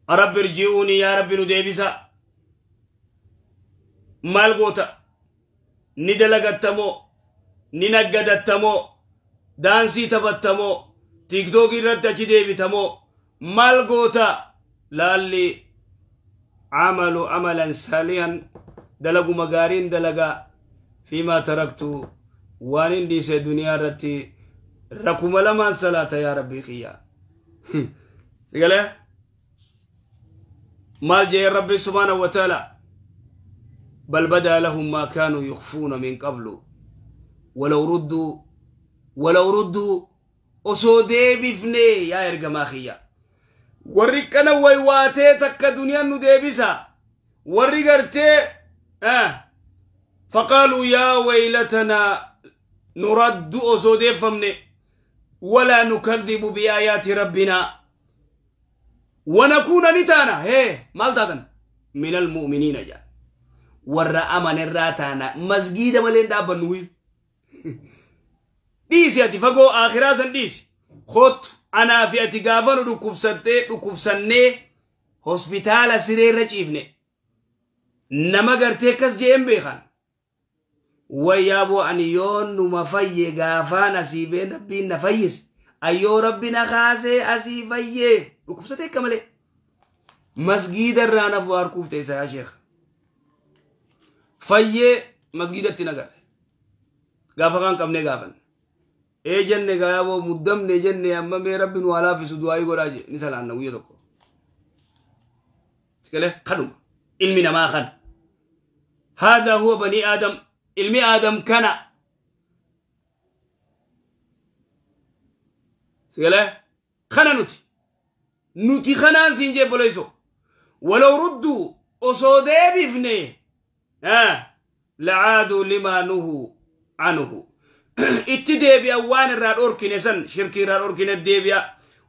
Speaker 2: رب ارجعوني يا رب نديبسا مالغوتا ندلغتمو ننقدتمو دانسي تبتمو تيك توك رد ديبتمو مالغوتا لالي عملوا عملا صالحا دلقوا مغارين دلقا فيما تركت وانين ديس دنيا رتي ركم لما صلاة يا ربي خيا سيقال مال جاي ربي سبحانه وتعالى بل بدا لهم ما كانوا يخفون من قبل ولو ردوا ولو ردوا أسودي بفني يا إرقما خيا warri kana waywaatee takka duniyaan nu deebisa warri gartee faqaaluu yaa waylatanaa nuraddu osoo deeffamne walaa nukadhibu biaayaati rabbinaa wanakuuna ni taana hee maal taatan min almu'miniina jaa warra amanerraa taana masgiida malee hin dhaabbannu dhiisi ati fagoo aakhiraa san dhiisi kootu أنا في أتقافل ركوبسنة هوسبيتال سرير رجيفني نما قرتي كس جيم بيخان ويابو أن يون نما في قافان أسيبين ربي نفيس أيو ربنا خاسي أسيفي Dhukkubsatee akka malee. Masgiida irraa nafu harkuuf teessa yaa sheekh. Fayyee masgiidatti nagarre. Gaafa kan qabnee gaafan. Ee jenne gaayaboo muddamne jenne amma mee rabbi nu haa laaffisu du'aayii godhaa je ni salaanna guyya tokko. Sigalee kanuma ilmi namaa kana. Haadaa huwa banii aadam ilmi aadam kana. Sigalee kana nuti. Nuti kanaan siin jee boleeso. Walaw rudduu osoo deebifne lacaaduu limaa nuhuu anhu. Itti deebi'a waan irraa dhorkine san shirkii irraa dhorkine deebi'a.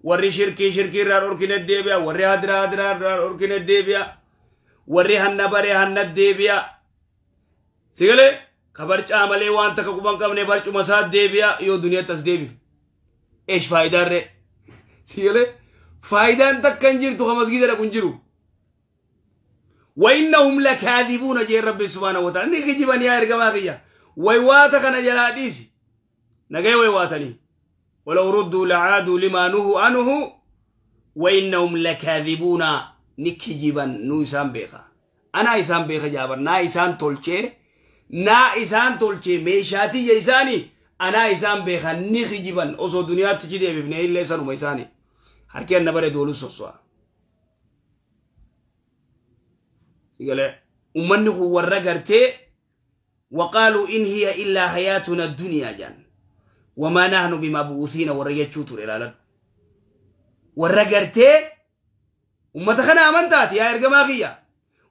Speaker 2: Warri shirkii shirkii irraa dhorkine deebi'a. Warri hadiraa hadiraa irraa dhorkine deebi'a. Warri hanna baree hanna deebi'a. Sigalee ka barcaa malee waan takka quban qabne barcuma isaa deebi'a yoo duniyaatti as deebiif. Eesh faayidaan ree? Sigalee faayidaan takka hin jirtu ka masgiida dhaqu hin jiru. وإنهم لكاذبون جي ربي سبحانه وتعالى. نكجبن يا إرجما كيا ويواتا كان جلاديسي نجاي ويواتني ولو ردوا لعادوا لما نهوا عنه وإنهم لكاذبون نكجبن نو إسان بيخا أنا إسان بيخا جابر نا إسان تولشي نا إسان تولشي ميشاتي جيساني أنا إسان بيخا نكجبن أصو دنيا تجدي بفنه إلا إسان وما هركي النبرة دولو سوسوا أمنه ورقرتي وقالوا إن هي إلا حياتنا الدنيا جان وما نحن بمبعوثين وريتشوتر إلى ورقرتي أمتخنا أمنتات يا إرجماغية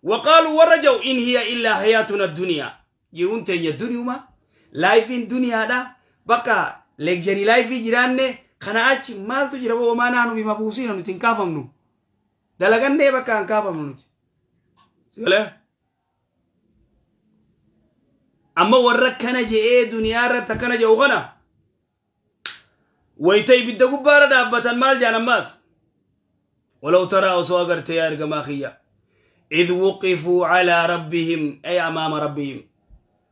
Speaker 2: وقالوا ورجوا إن هي إلا حياتنا الدنيا يونتين الدنيا ما لايف الدنيا دا بقى لكجري لايف جيرانه خناعش مالتو جربوا وما نحن بمبعوثين نتنكافمنو دلقني بقى انكافمنو أما وركنا جاء دنيا رتكنا جوغنا ويتي بدو بارا دابة مال جانا ماس ولو ترى وسواقرت يا إرجماخية إذ وقفوا على ربهم أي أمام ربهم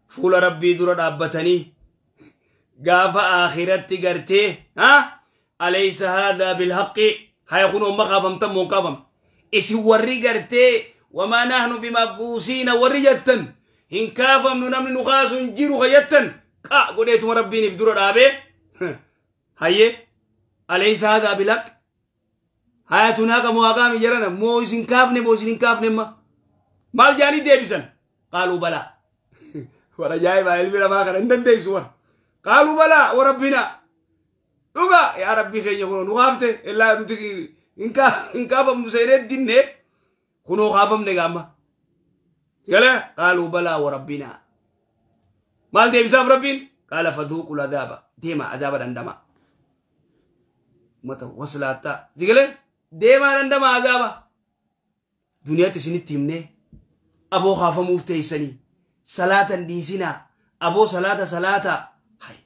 Speaker 2: فول ربي در دابتني قاف آخرت قرتي ها أليس هذا بالحق هيكونوا مخافم تم مقافم إسي وري قرتي وما نحن بمبعوثين ورجتن إن كافم نمن نخاس جيرو غيتن قا قديتم ربي نفدر رابي هاي أليس هذا بالحق حياتنا كمواقام جرنا موسين كافني موسين كافني ما مال جاني ديبسن قالوا بلى ورجاي ما علمي ما كان عندن ديسور قالوا بلى وربنا دوغا يا ربي خي يقولوا نخافته إلا إن كافم مسيرت دينه كنو خافم نجامة قال قالوا بلى وربنا مال دي بساف ربين قال فذوقوا العذاب ديما عذاب دندما متى وصلت زقله ديما دندما عذاب دنيا تسني تيمني ابو خافم مفتيسني صلاة ديسنا ابو صلاة صلاة هاي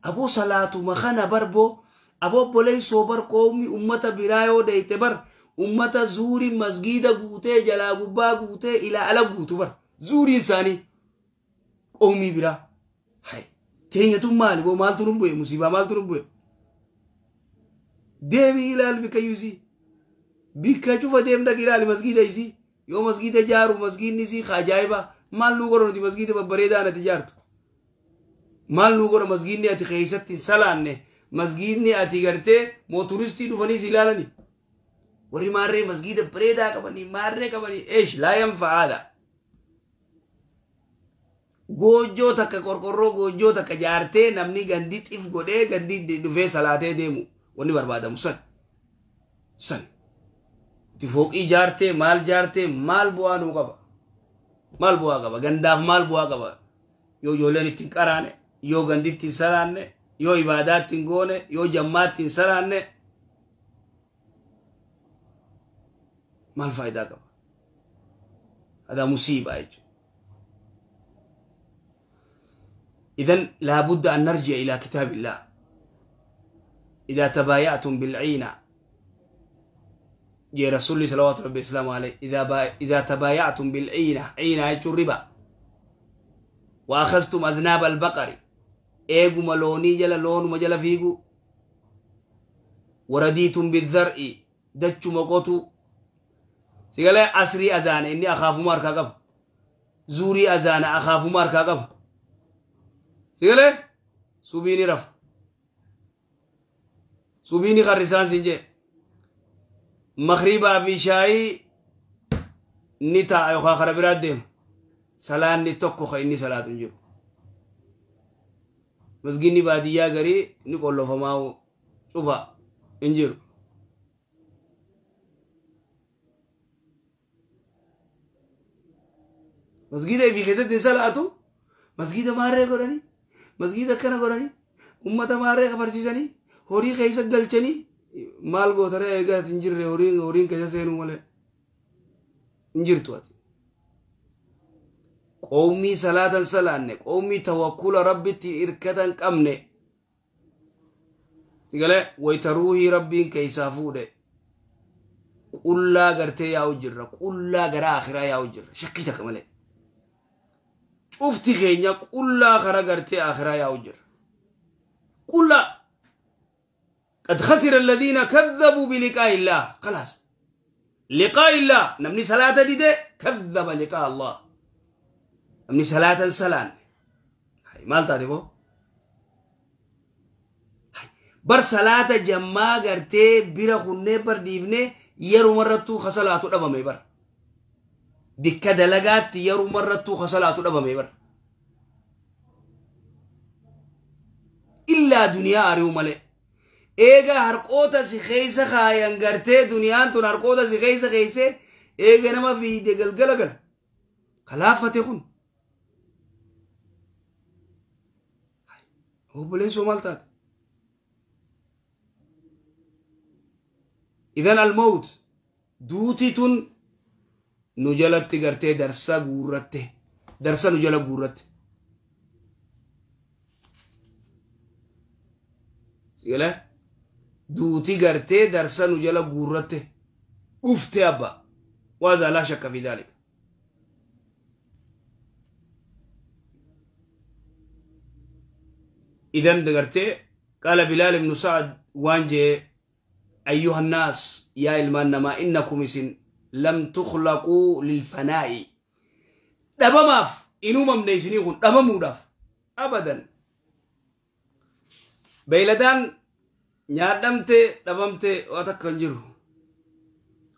Speaker 2: ابو صلاة مخنا بربو ابو بولي صبر قومي امه برايو ديتبر ummata zuuri masgida guutee jalaa gubbaa guutee ilaa ala guutu bar zuuriin isaanii qoomii biraa hay teenyatu maali boo maaltu nu bu'e musiibaa maaltu nu bu'e deemii ilaali bikka isii bikka cufa deem dhaqi ilaali masgida isii yoo masgida jaaru masgidni isii ajaa'ibaa maal nuu godha nuti masgida babbareedaa ati jaartu maal nuu godha masgidni ati keessatti hin salaanne masgidni ati gartee moo turistii dhufanii si ilaalani warri maarree masgida bareedaa qabanii maarree qabanii eesh laa yanfa'aadha. Goojjoo takka qorqorroo goojjoo takka jaartee namni gandi xif godhee gandi dhufee salaatee deemu wanni barbaadamu san. San. Itti fooqii jaartee maal jaartee maal bu'aa nuu qaba. Maal bu'aa qaba gandaaf maal bu'aa qaba. Yoo ijoolleen ittiin qaraane yoo gandi ittiin salaanne yoo ibaadaa ittiin goone yoo jammaa ittiin salaanne. ما الفائدة قبل هذا مصيبة يجب. إذن لابد أن نرجع إلى كتاب الله. إذا تبايعتم بالعينة يا رسول الله صلوات ربي السلام عليه إذا تبايعتم بالعينة عينة يجب الربا وأخذتم أذناب البقر إيقو ملوني جل لون مجل فيقو ورديتم بالذرء Dachuma qotu. Sigalee asrii azaana inni akaafuma harkaa qaba. Zuurii azaana akaafuma harkaa qaba. Sigalee subiini rafa. Subiini qarrisaan siin jee. Magribaa fi shaayii ni taa'a yookaan kara biraa deema. Salaanni tokko kan inni salaatu hin jiru. Masginni baadiyyaa garii ni qollofamaa cufa hin jiru. Masgida ifii keessatti hin salaatu. Masgida maarree godhanii, masgida akkana godhanii, ummata maarree kafarsiisanii, horii keessa galchanii maal gootaree eegaa hin jirre horiin keessa seenuu malee hin jirtu ati. Qawmii salaatan salaanne, qawmii tawakkula rabbitti hirkatan qabne. Sigalee wayita ruuhii rabbiin keessaa fuudhe qullaa gartee yaa'u jirra, qullaa gara akhiraa yaa'u jirra, shakkii takka malee. Cufti keenya qullaa kara gartee akhiraa yaa'u jirra. Qullaa. قد خسر الذين كذبوا بلقاء الله. خلاص. لقاء الله، نمني صلاة دي دي كذب لقاء الله. نمني صلاة سلان. هاي مال تعرفه؟ هاي بر صلاة جماعة غرتي بيرا خنة بر ديفني يرو مرتو خسلاتو دبا مي بر. بكا دلقات يرو مرتو خسلاتو دبا مي بر. إلا دنيا أريو ملي. Eega harqoota si keessa kaayan gartee duniyaan tun harqoota si keessa keesse eega nama fiide galgala gala. Kalaafate kun. Obboleessoo maal taate? Idan almawt duuti tun nu jalatti gartee darsa guurratte. Darsa nu jala guurratte. Sigalee? Duuti gartee darsa nu jala guurratte ufte abba waaza laa shakka fi dhaalika. Idan gartee qaala Bilaal ibnu Sa'ad waan jee ayyuha nnaas yaa ilmaan namaa innakum isin lam tukhlaquu lilfanaa'i dhabamaaf in uumamne isinii kun dhabamuudhaaf abadan. Beeyladaan nyaadhamte dhabamte waa takka hin jiru.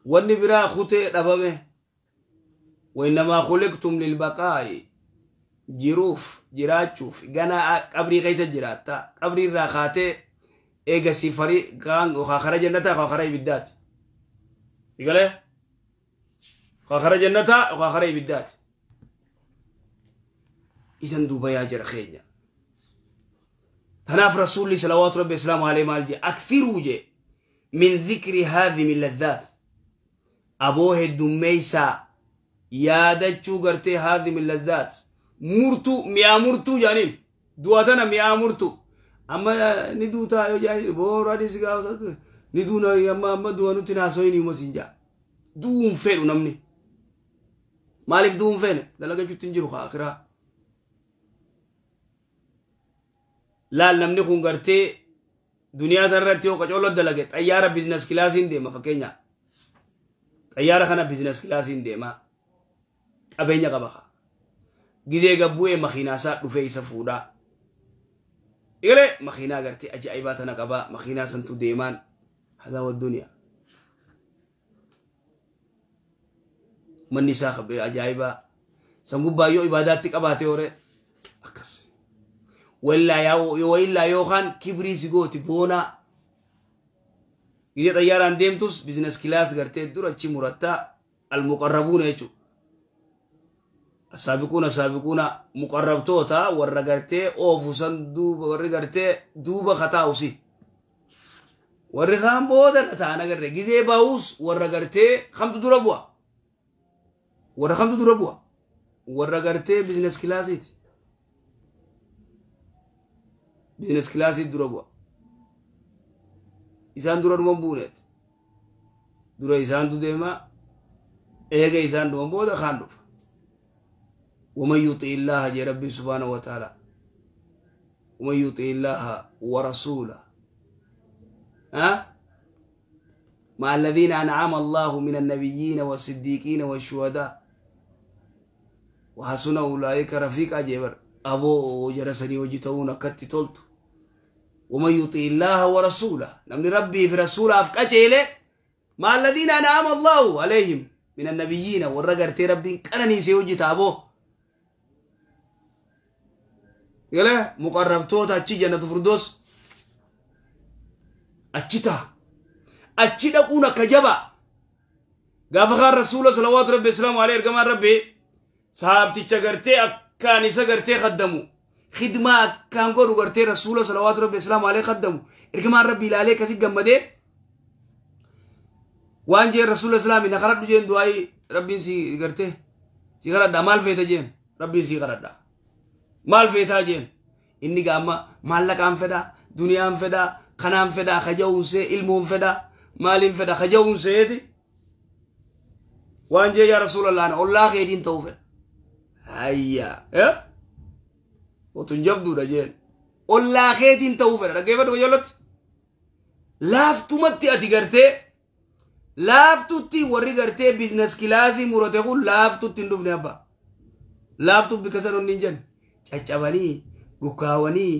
Speaker 2: Wanni biraa kutee dhabame. Wainnamaa khuliqtum lilbaqaa'i jiruuf jiraachuuf ganaa qabrii keessa jiraatta. Qabrii irraa kaatee eega sifarii kaan kara jannataa yookaan kara ibiddaati. Sigalee? Yookaan kara jannataa yookaan kara ibiddaati. Isan duuba yaa jira keenya. تناف رسولي صلوات ربي السلام عليه مالجي أكثروا جي من ذكر هذه من اللذات أبوه الدميسا يا دجو قرتي هذه من اللذات مرتو ميا مرتو جانين دواتنا ميا مرتو أما ندوتا يو جانين بورا دي سيغاو ندونا يما أما دوانو تناسوين يوم سنجا دوم فين ونمني مالف دوم فين دلقا جو تنجرو آخرها laal namni kun gartee duniyaa tanarratti yoo qacooloo dalage xayyaara biizines kilaasiin deema fakkeenya. Xayyaara kana biizines kilaasiin deema. Qabeenya qaba. Gizee gabbu'ee makiinaa isaa dhufee isa fuudhaa. Egalee makiinaa gartee ajaa'ibaa tana qabaa makiinaa santu deemaan hadaa wa duniyaa. Manni isaa qabee ajaa'ibaa san gubbaa yoo ibaadaatti qabaate hore akkas. Wallaa yookaan kibrii si gooti boonaa. Gizee xayyaaraan deemtus biizines kilaas gartee dura achi murattaa almuqarrabuuna jechuudha. Asaabiquuna asaabiquuna muqarrabtoota warra gartee oofu san duuba warri gartee duuba kataa'usi. Warri kaan booda irra ta'an agarre gizee bahuus warra gartee kamtu dura bu'a. Warra kamtu dura bu'a. Warra gartee biizines kilaasiiti. Biizines kilaasii dura bu'a. Isaan dura dhuman buuneet. Dura isaantu deema eega isaan dhuman booda kaan dhufa. ومن يطع الله جل ربي سبحانه وتعالى ومن يطع الله ورسوله ها مع الذين أنعم الله من النبيين والصديقين والشهداء وحسن أولئك رفيقا جبر أبو جرسني وجتون كت تلت ومن يطيع الله ورسوله نمن ربي في رسوله أفكاته مع الذين أنعم الله عليهم من النبيين والرجل ربي كانني سيوجت أبو يلا مقربتوتا أتشي جنة فردوس أتشتا أتشي دقونا كجبا قافخار رسول صلوات ربي السلام عليه كمان ربي صحابتي تشغرتي أكان إسا خدمو خدمة كان قولوا غرتي رسول صلوات ربي السلام عليه خدمو كمان ربي لا عليه كسي جمده وان جي رسول السلام إن خرج جين دعاي ربي سي غرتي سي غرد مال فيتا جين ربي سي غرد مال فيتا جين إني قام مالك عم فدا دنيا عم فدا خنام فدا خجون سي علمهم فدا مالهم فدا خجون سي وان جي يا رسول الله أنا الله خيرين توفر هيا إيه وتنجبدو رجال الله خيرين توفر رجيبه وجلت لافتمتي أتي laaftutti warri gartee business classii murate kun laaftutti hin dhufne abba laaftu bika san onni hin jenne caccabanii dhukaawanii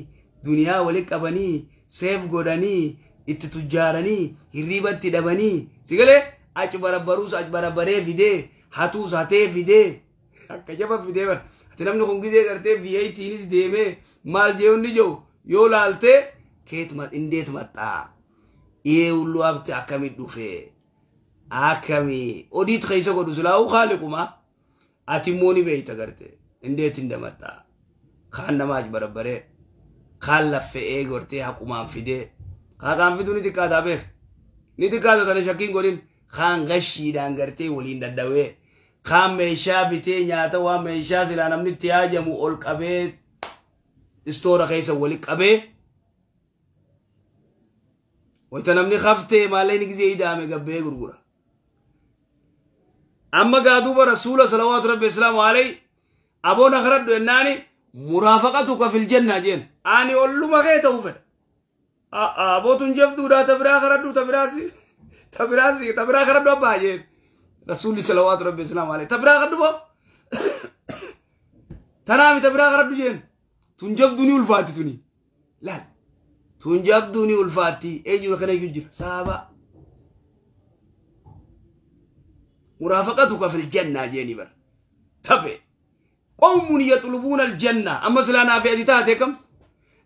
Speaker 2: duniyaa wali qabanii seef godhanii itti tujjaaranii hirriibatti dhabanii sigalee achi barabbaruus achi barabbaree fidee hatuus hatee fidee akka jaba fidee bara ati namni kun gidee gartee V8nis deemee maal jee hundi jiru yoo laaltee keetuma indeet maxxaa dhiyee hulluu abti akkamit dhufee akami odit keessa godhu silaa'u haaliquma ati immoo ni beeyta garte indeet hin damatta kaan nama achi barabbaree kaan laffe'ee gortee haqumaan fidee haqaan fiduu ni xiqqaataa beek ni xiqqaata tana shakkiin godhin kaan gashiidhaan gartee waliin daddawee kaan meeshaa bitee nyaata waan meeshaa silaa namni itti haajamu ol qabee istoora keessa wali qabee wayta namni haftee maalleen gisee hidhaame gabbee gurgura أما قادوب رسول صلوات ربي السلام عليه أبو نخرد إنني مرافقتك في الجنة جين أني أقول له ما غيته فد أبو تنجب دورا تبرا خردو تبراسي تبراسي تبرا خردو أبا جين رسول صلوات ربي السلام عليه تبرا خردو تنامي تبرا خردو جين تنجب دوني الفاتي توني لا تنجب دوني الفاتي أيجو كان يجري سابا مرافقتك في الجنة جيني بر تبع قوم يطلبون الجنة أما سلانا في أديتاتكم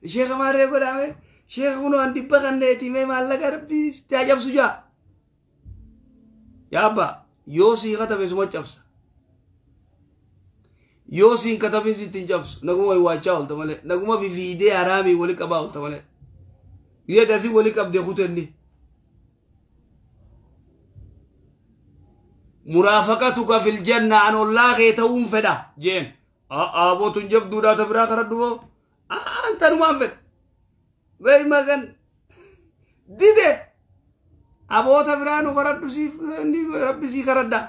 Speaker 2: شيخ ما رأيك ولا شيخ منو عندي بغنيتي ما مالك ربي استعجب سجا يا أبا يوسي كتب اسمه جبس يوسي كتب ستين جبس نقوم يواجهه تمالي نقوم في فيديو عربي ولي كباو تمالي يدرسي ولي كبده خوتني مرافقتك في الجنة عن الله غيتهم فدا جين أبو تنجب دودا تبرا خردو أنت نمان فد وي مغن ديده أبو تبرا نو خردو سي ربي سي خردا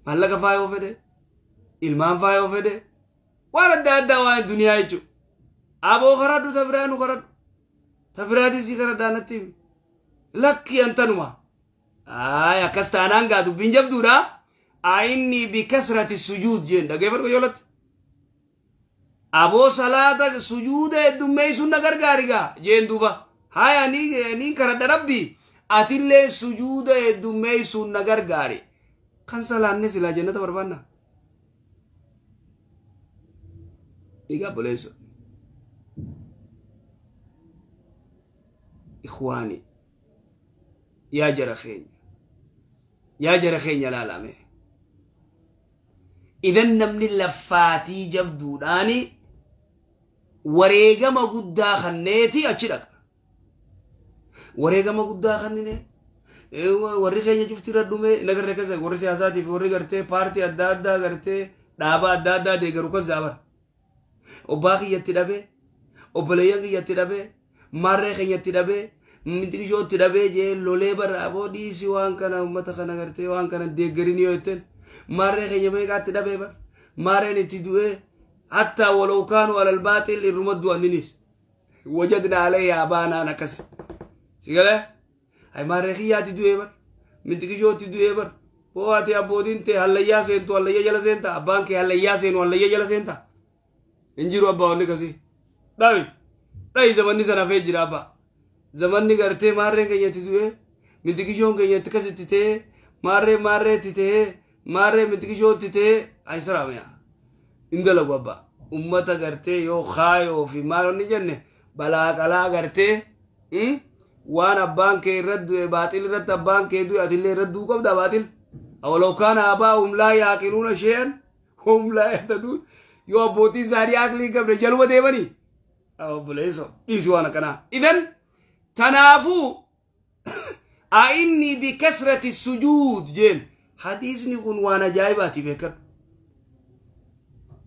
Speaker 2: مالك فايو فده إلمان فايو فده ورد أدى الدنيا يجو أبو خردو تبرا نو خرد تبرا دي سي خردا نتيم لك أنت نما آه كاستانان قادو بنجب دورا أيني بكسرة السجود جين ده كيف يقولت أبو صلاة سجود دمي سنة غرغاريغا جين دوبا هاي أني نين كرد ربي أتيل سجود دمي سنة غرغاري كان صلاة نسلا جنة بربانا إيجا بوليس إخواني يا جرخين يا جرخين يا لالامي إذن نمني اللفاتي جبدوداني وريقما قدا خنيتي أشرك وريقما قدا خنيني وريقين جفتي ردومي نقر ركزا وري سياساتي في وري قرتي بارتي أدى أدى قرتي دابا أدى أدى دي قروكا زابر وباقي يتدابي وبليان يتدابي ماريخين يتدابي Mintiqishootti dhabee jee lolee bara aboo dhiisii waan kana uummata kana gartee waan kana deeggarin yoo jetteen maarree keenya meeqaatti dhabee bara maarreen itti du'ee hattaa walaw kaanu alal baaxil irruma du'anninis wajadna alayhi abaanaan akkas si galee Hay maarree kiyyaatti du'ee bar. Mintikishooti du'ee bar. Hoo ati abbootiin tee hallayyaa seentu hallayyaa jala seenta. Abbaan kee hallayyaa seenu hallayyaa jala seenta. Hin jiru abbaa wanni kasii. Dhawi. Dhawi zamanni sana hafee jira abbaa. Zamanni gartee maarreen keenyatti du'ee mintikishoon keenyatti kasitti ta'ee maarree maarreetti ta'ee maarree mintikishootti ta'ee ay saraamiyaa. Hin dalagu abbaa. Ummata gartee yoo kaayoo fi maal inni jenne balaa qalaa gartee waan abbaan kee irratti du'e baaxil irratti abbaan kee du'e atillee irratti du'uu qabda baaxil. Awalaw kaana abaa'uhum laa yaaqiluuna shay'an hum laa yahtaduun yoo abbootii isaanii aqlii hin qabne jaluma deemanii. Obboleessoo dhiisi waan akkanaa. Idan tanaafuu a'inni bikasrati sujuud jeen hadiisni kun waan ajaa'ibaati beekan.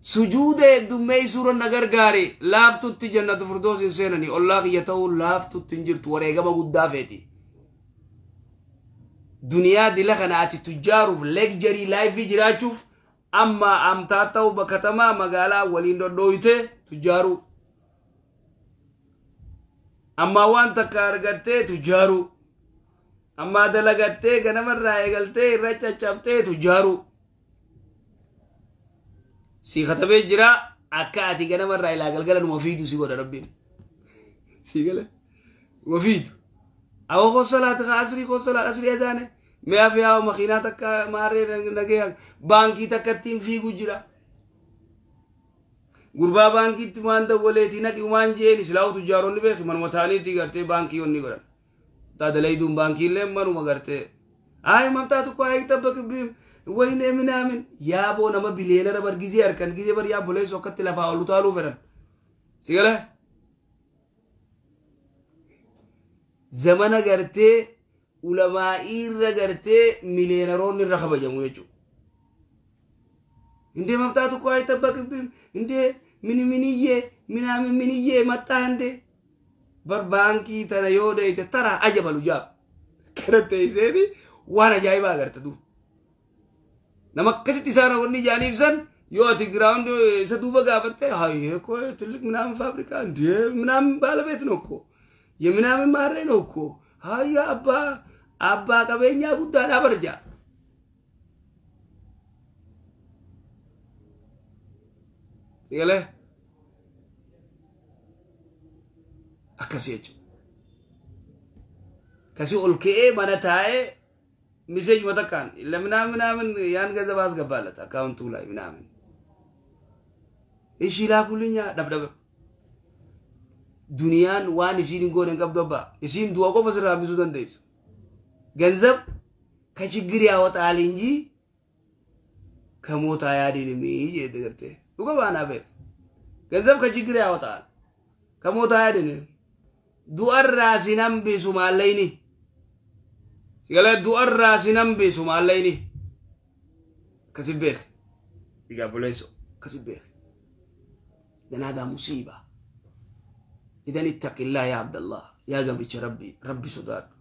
Speaker 2: Sujuuda heddummeessuura na gargaare laaftutti jannatu firdoos hin seenanii ollaa kiyya ta'uu laaftutti hin jirtu wareegama guddaa feeti. Duniyaa dila kana ati tujjaaruuf leegjarii laayifii jiraachuuf amma amtaa ta'u bakkatamaa magaalaa waliin dhodhooyte tujjaaruu. Amma waan takka argattee tujjaaruu. Amma dalagattee ganamarraa eegaltee irra caccabtee tujjaaruu. Si katabee jira akka ati ganamarraa ilaa galgala numa fiidu si godha rabbiin. Si gala numa fiidu. Awwa koo salaata ka asrii koo salaata asrii azaane mi'a fi haa makiinaa takka maarree nagee baankii takka ittiin fiigu jira. Gurbaa baankiitti waan dawwaleetii naqi waan jeen islaamu tujjaaronni beeki manuma ta'aniitti gartee baankii onni godhan. Taadalayduun baankii illee manuma gartee. Ayi mamtaa tokko ayi tabbaqi wayne minaamin yaaboo nama bileenara bar gizee harkan gizee bar yaabboleessu akkatti lafaa ol utaaluu fedhan. Si gala? Zamana gartee ulamaa'ii irra gartee mileenaroonni irra kabajamu jechuudha. Indee mamtaa tokko ayi tabbaqi indee mini miniyyee minaamin miniyyee maxxaa indee bar baankii tana yoo dheeyte tara ajabalu jaab. Kana teesseeti waan ajaa'ibaa agarta duuba. Nama akkasitti isaan wanni ijaanii ibsan yoo ati giraawundi isa duuba gaafatte hayyee koo ትልቅ ምናምን ፋብሪካ እንዴ ምናምን ባለቤት ነው እኮ የምናምን ማሬ ነው እኮ ሀያ አባ አባ ቀበኛ ጉዳዳ በርጃ ሲገለ akkasii jechuudha. Kasii ol ka'ee mana taa'ee ሚሴጅ መተካን ለምናምን ምናምን ያን ገንዘብ አስገባለት አካውንቱ ላይ ምናምን እሺ ላኩልኛ ደብደበ ዱንያን ዋን isiin hin goone hin qabdu abbaa isiin du'a qofa sirraa hambisuu dandeessu ገንዘብ ከችግር ያወጣል እንጂ ከሞት አያድንም jedhe gartee dhuga baanaa beek ገንዘብ ከችግር ያወጣል ከሞት አያድንም du'arraa sin hambisu maallayni Sigala du'arraa sin hambisu maallayni akkasi beek egaa buleesso akkasi beek ganaadaa musiiba idan ittaqillaa yaa abdallah yaa gabricha rabbi rabbi sodaadhu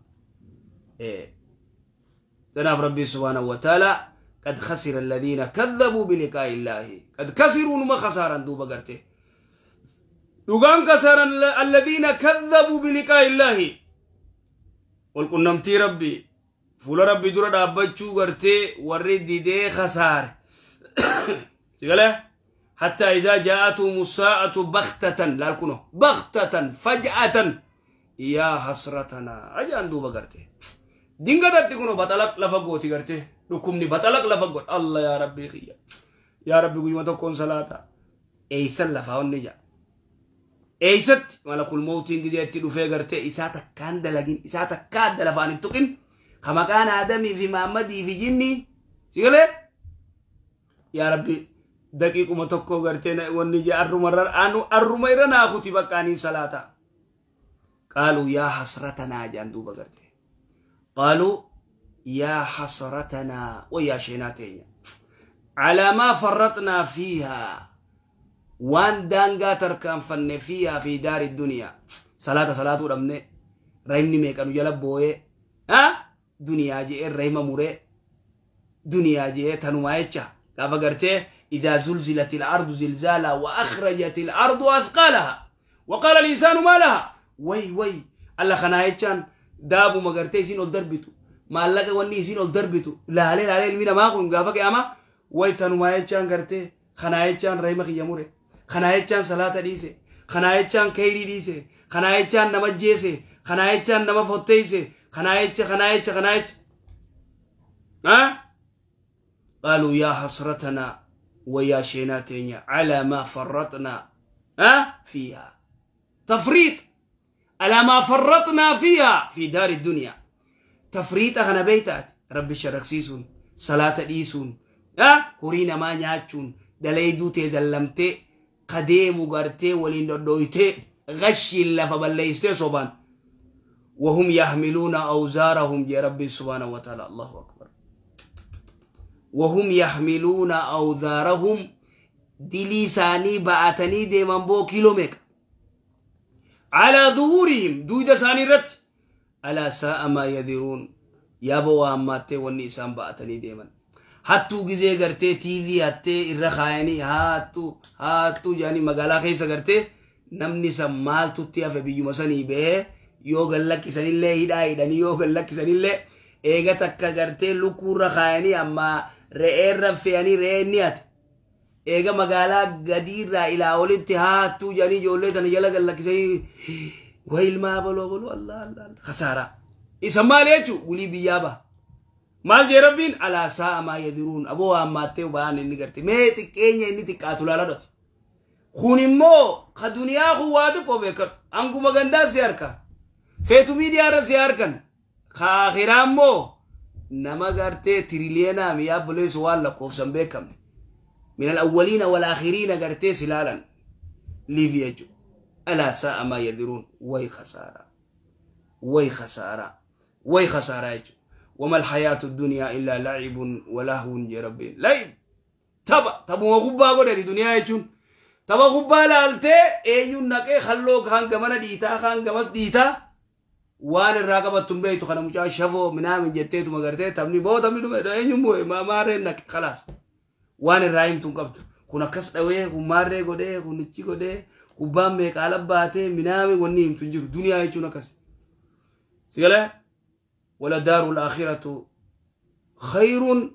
Speaker 2: tanaaf rabbi subhaanahu wa ta'ala قد خسر الذين كذبوا بلقاء الله قد كسروا نما خسارا دوبا غرتي دوغان خسارا الذين كذبوا بلقاء الله والقنمتي ربي فول ربي دورا دابچو غرتي وري ديدي خسار سيغله حتى اذا جاءتهم الساعه بغتة لالكنو بغتة فجأة يا حسرتنا اجان دوبا غرتي دينغدت كنو بطلق لفغوتي غرتي ركمني بطلق لفغوت الله يا ربي خيا يا ربي قيمه تكون صلاه ايسن لفاون نجا eessatti malakul mawtiin gizeetti dhufee gartee isaa takkaan dalagin isaa takka adda lafaan hin tuqin ka maqaan aadamii fi maammadii fi jinni si galee yaa rabbi daqiiquma tokko gartee wanni jee arruma irra naa kuti baqqaaniin salaata qaaluu yaa hasratanaa jedhan duuba gartee qaaluu yaa hasratanaa wayyaa sheenaa teenya calaa maa farraxnaa fiihaa waan daangaa tarkaanfanne fiihaa fi daari duniyaa salaata salaatuu dhabne rahimni meeqanu jala booyee duniyaa je'ee rahima muree duniyaa je'ee tanumaa jecha gaafa gartee إذا زلزلت الأرض زلزالها وأخرجت الأرض أثقالها وقال الإنسان ما لها وي وي الله خنا يجان Daabuma gartee isiin ol darbitu maallaqa wanni isiin ol darbitu laalee laalee ilmi namaa kun gaafa qiyaamaa way tanumaa jechaan gartee kanaa jechaan rahima kiyya mure kanaa jechaan salaata dhiise kanaa jechaan kayrii dhiise kanaa jechaan nama jeese kanaa jechaan nama fotteeyse kanaa jecha kanaa jecha kanaa jecha قالوا يا حسرتنا ويا شيناتنا على ما فرطنا فيها تفريط على ما فرطنا فيها في دار الدنيا تفريط أغنى بيتات ربي شرقسيسون صلاة ديسون هورينا ما نياتشون دليدو تزلمتي قديم وغرتي ولين دويتي غشي اللي فبليستي صوبان وهم يحملون أوزارهم يا ربي سبحانه وتعالى الله أكبر وهم يحملون أوزارهم دلي ساني بعتني دي منبو كيلوميك على ظهورهم دويدا ساني رت ألا ساء ما يذرون يا بوا أماتي والنسان بعتني ديما hattuu gizee gartee TV hattee irra kaayanii hattuu hattuu jedhanii magaalaa keessa gartee namni san maaltutti hafe biyyuma sanii bahee yoo gallakkisanillee hidhaa hidhanii yoo gallakkisanillee eega takka gartee lukkuurra kaayanii amma re'eerra fe'anii re'een ni hate eega magaalaa gadiirraa ilaa olitti hattuu jedhanii ijoollee tana jala gallakkisanii way ilmaa baloo baloo allah allah khasaaraa isa maal jechuu wulii biyyaa baha maal jee rabbiin alaa saa'a maa yadiruun aboo hammaattee ba'aan inni garte mee xiqqeenya inni xiqqaatu laaladhate kun immoo ka duniyaa kun waa xiqqoo beekadhu hanguma gandaa si harka feetu miidiyaa irra si harkan ka akhiraa immoo nama gartee tiriliyoonaa miyaa buleessu waan lakkoofsan beekamne min alawwaliina walaakhiriina gartee si laalan liifi jechuudha alaa saa'a maa yadiruun way khasaaraa way khasaaraa way khasaaraa jechuudha. وما الحياة الدنيا إلا لعب ولهو يا ربي لعب تبا تبا غبا غدا دي دنيا يجون تبا غبا لالتي ايون نقي خلوك خان غمنا ديتا خان غمس ديتا وان الراقبه تنبيتو خنا مچا شفو منام جتيتو مغرتي تمني بو تمني دو ايون مو ما ماري نك خلاص وان الرايم تون قبت كنا كس دوي كماري غدي كنچي غدي غبا ميقالا باتي منام وني تنجر دنيا يجون كس سيغلا ولدار الآخرة خير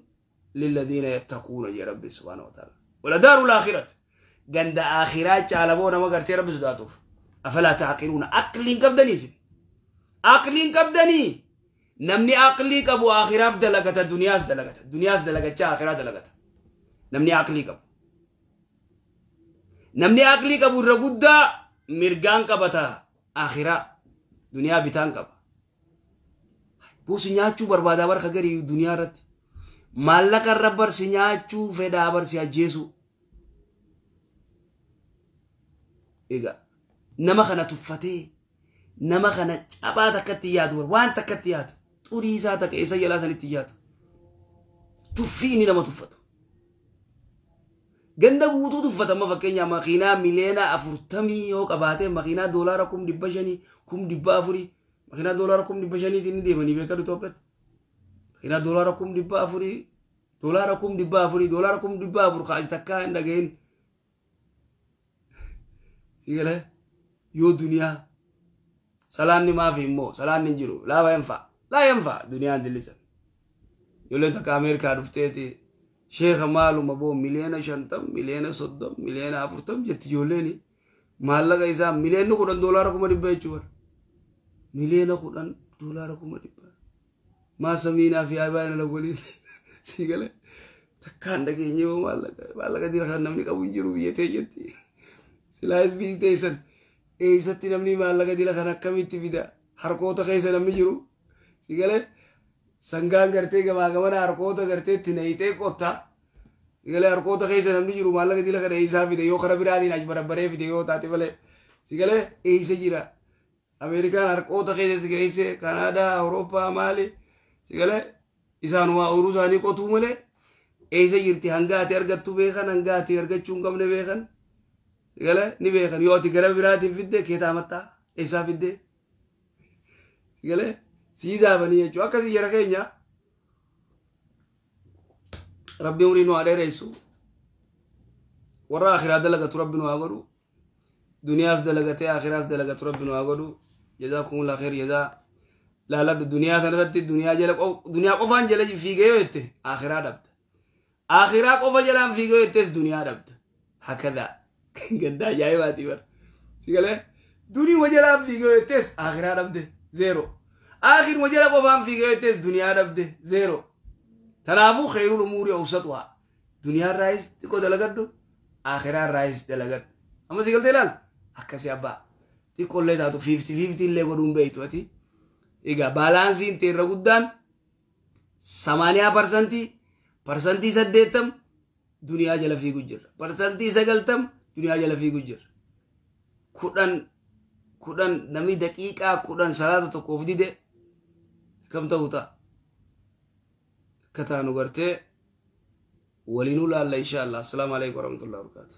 Speaker 2: للذين يتقون يا ربي سبحانه وتعالى ولدار الآخرة عند آخرات على ما قرتي ربي سداتوف أفلا تعقلون عقلين قبدني سي عقلين قبدني نمني عقلي قبو آخرات دلقت الدنيا دلقت الدنيا دلقت آخرات دلقت نمني عقلي قبو نمني عقلي قبو رغدا مرغان قبتا آخرة دنيا بتان قبا بوس nyaachuu barbaadaa barka garii duniyaa irratti maallaqa irra barsi nyaachuu fedhaa barsi ajjeesu egaa nama kana tuffatee nama kana cabaa takkatti yaadu waan takkatti yaadu xurii isaa takka isa jalaa sanitti yaadu tuffii inni nama tuffatu ganda guutuu tuffata amma fakkeenyaaf makiinaa 40 miliyoona yoo qabaate makiinaa $500,000 400,000 makiinaa $500,000 inni deemanii beekadu Itoophiyaatti. Makiinaa $400,000 $400,000 $400,000 kaa'e takkaa hin dhagahin. Sigalee yoo duniyaa salaanni maafi immoo salaanni hin jiru laa yanfa laa yanfa duniyaan dillisan. Ijoolleen takka Ameerikaa dhufteeti sheeka maaluma boo 50 miliyoona 30 miliyoona 40 jetti ijoolleen maallaqa isaa 10 miliyoona $100,000 jechuudha. 10 miliyoona $100,000 ما سمينا في آبائنا الأولين سيقول تكان دقيني maallaqa dira kan namni qabu hin jiru biyya teejetti silaayis biyyi teessan eessatti namni maallaqa dila kan akkamitti fida harkoota keessa namni jiru sigale sangaan gartee gamaa gamana harkoota gartee itti nayitee qottaa sigale harkoota keessa namni jiru maallaqa dila kana eessaa fide yoo kara biraatiin achi barabbaree fide yoo taate malee sigale eessa jira Ameerikaan harkoota keessa si geesse Kanaadaa Awurooppaa maali sigale isaanumaa ooyiruu isaanii qotuu malee eessa jirti hanga ati argattu beekan hanga ati argachuu hin qabne beekan sigale ni beekan yoo ati gara biraatiin fidde keetaa mattaa eessaa fidde sigale sii zaafanii jechuudha akkasii jara keenya rabbi umrii nu haa dheeressu warra akhiraa dalagatu rabbi nu haa godhu duniyaas dalagatee akhiraas dalagatu rabbi nu haa godhu جزاكم الله خير جزاء. Laaladhu, duniyaa kanarratti duniyaa jala, duniyaa qofaan jala fiigee yoo jette akhiraa dhabda. Akhiraa qofa jalaan fiigee yoo jettes duniyaa dhabda. Hakadaa gaddaa ajaa'ibaatii bara. Si galee, duniyuma jalaan fiigee yoo jettes akhiraa dhabde, zero. Akhiruma jala qofaan fiigee yoo jettes duniyaa dhabde, zero. Kanaafuu خير الأمور أوسطها. Duniyaa irraayis xiqqoo dalagadhu, akhiraa irraayis dalagadhu. Amma si galtee ilaal, akkasii abbaa xiqqoollee taatu 50-50 illee godhuun beektu ati. Egaa balanceiin teerra guddaan 80%, 80% duniyaa jala fiigu jirra. 90% duniyaa jala fiigu jirra. 10 10, namni daqiiqaa 10 salaata tokkoof dide kam ta'u ta'a? Akka taanu gartee waliinuu laalla insha Allah. السلام عليكم ورحمة الله وبركاته.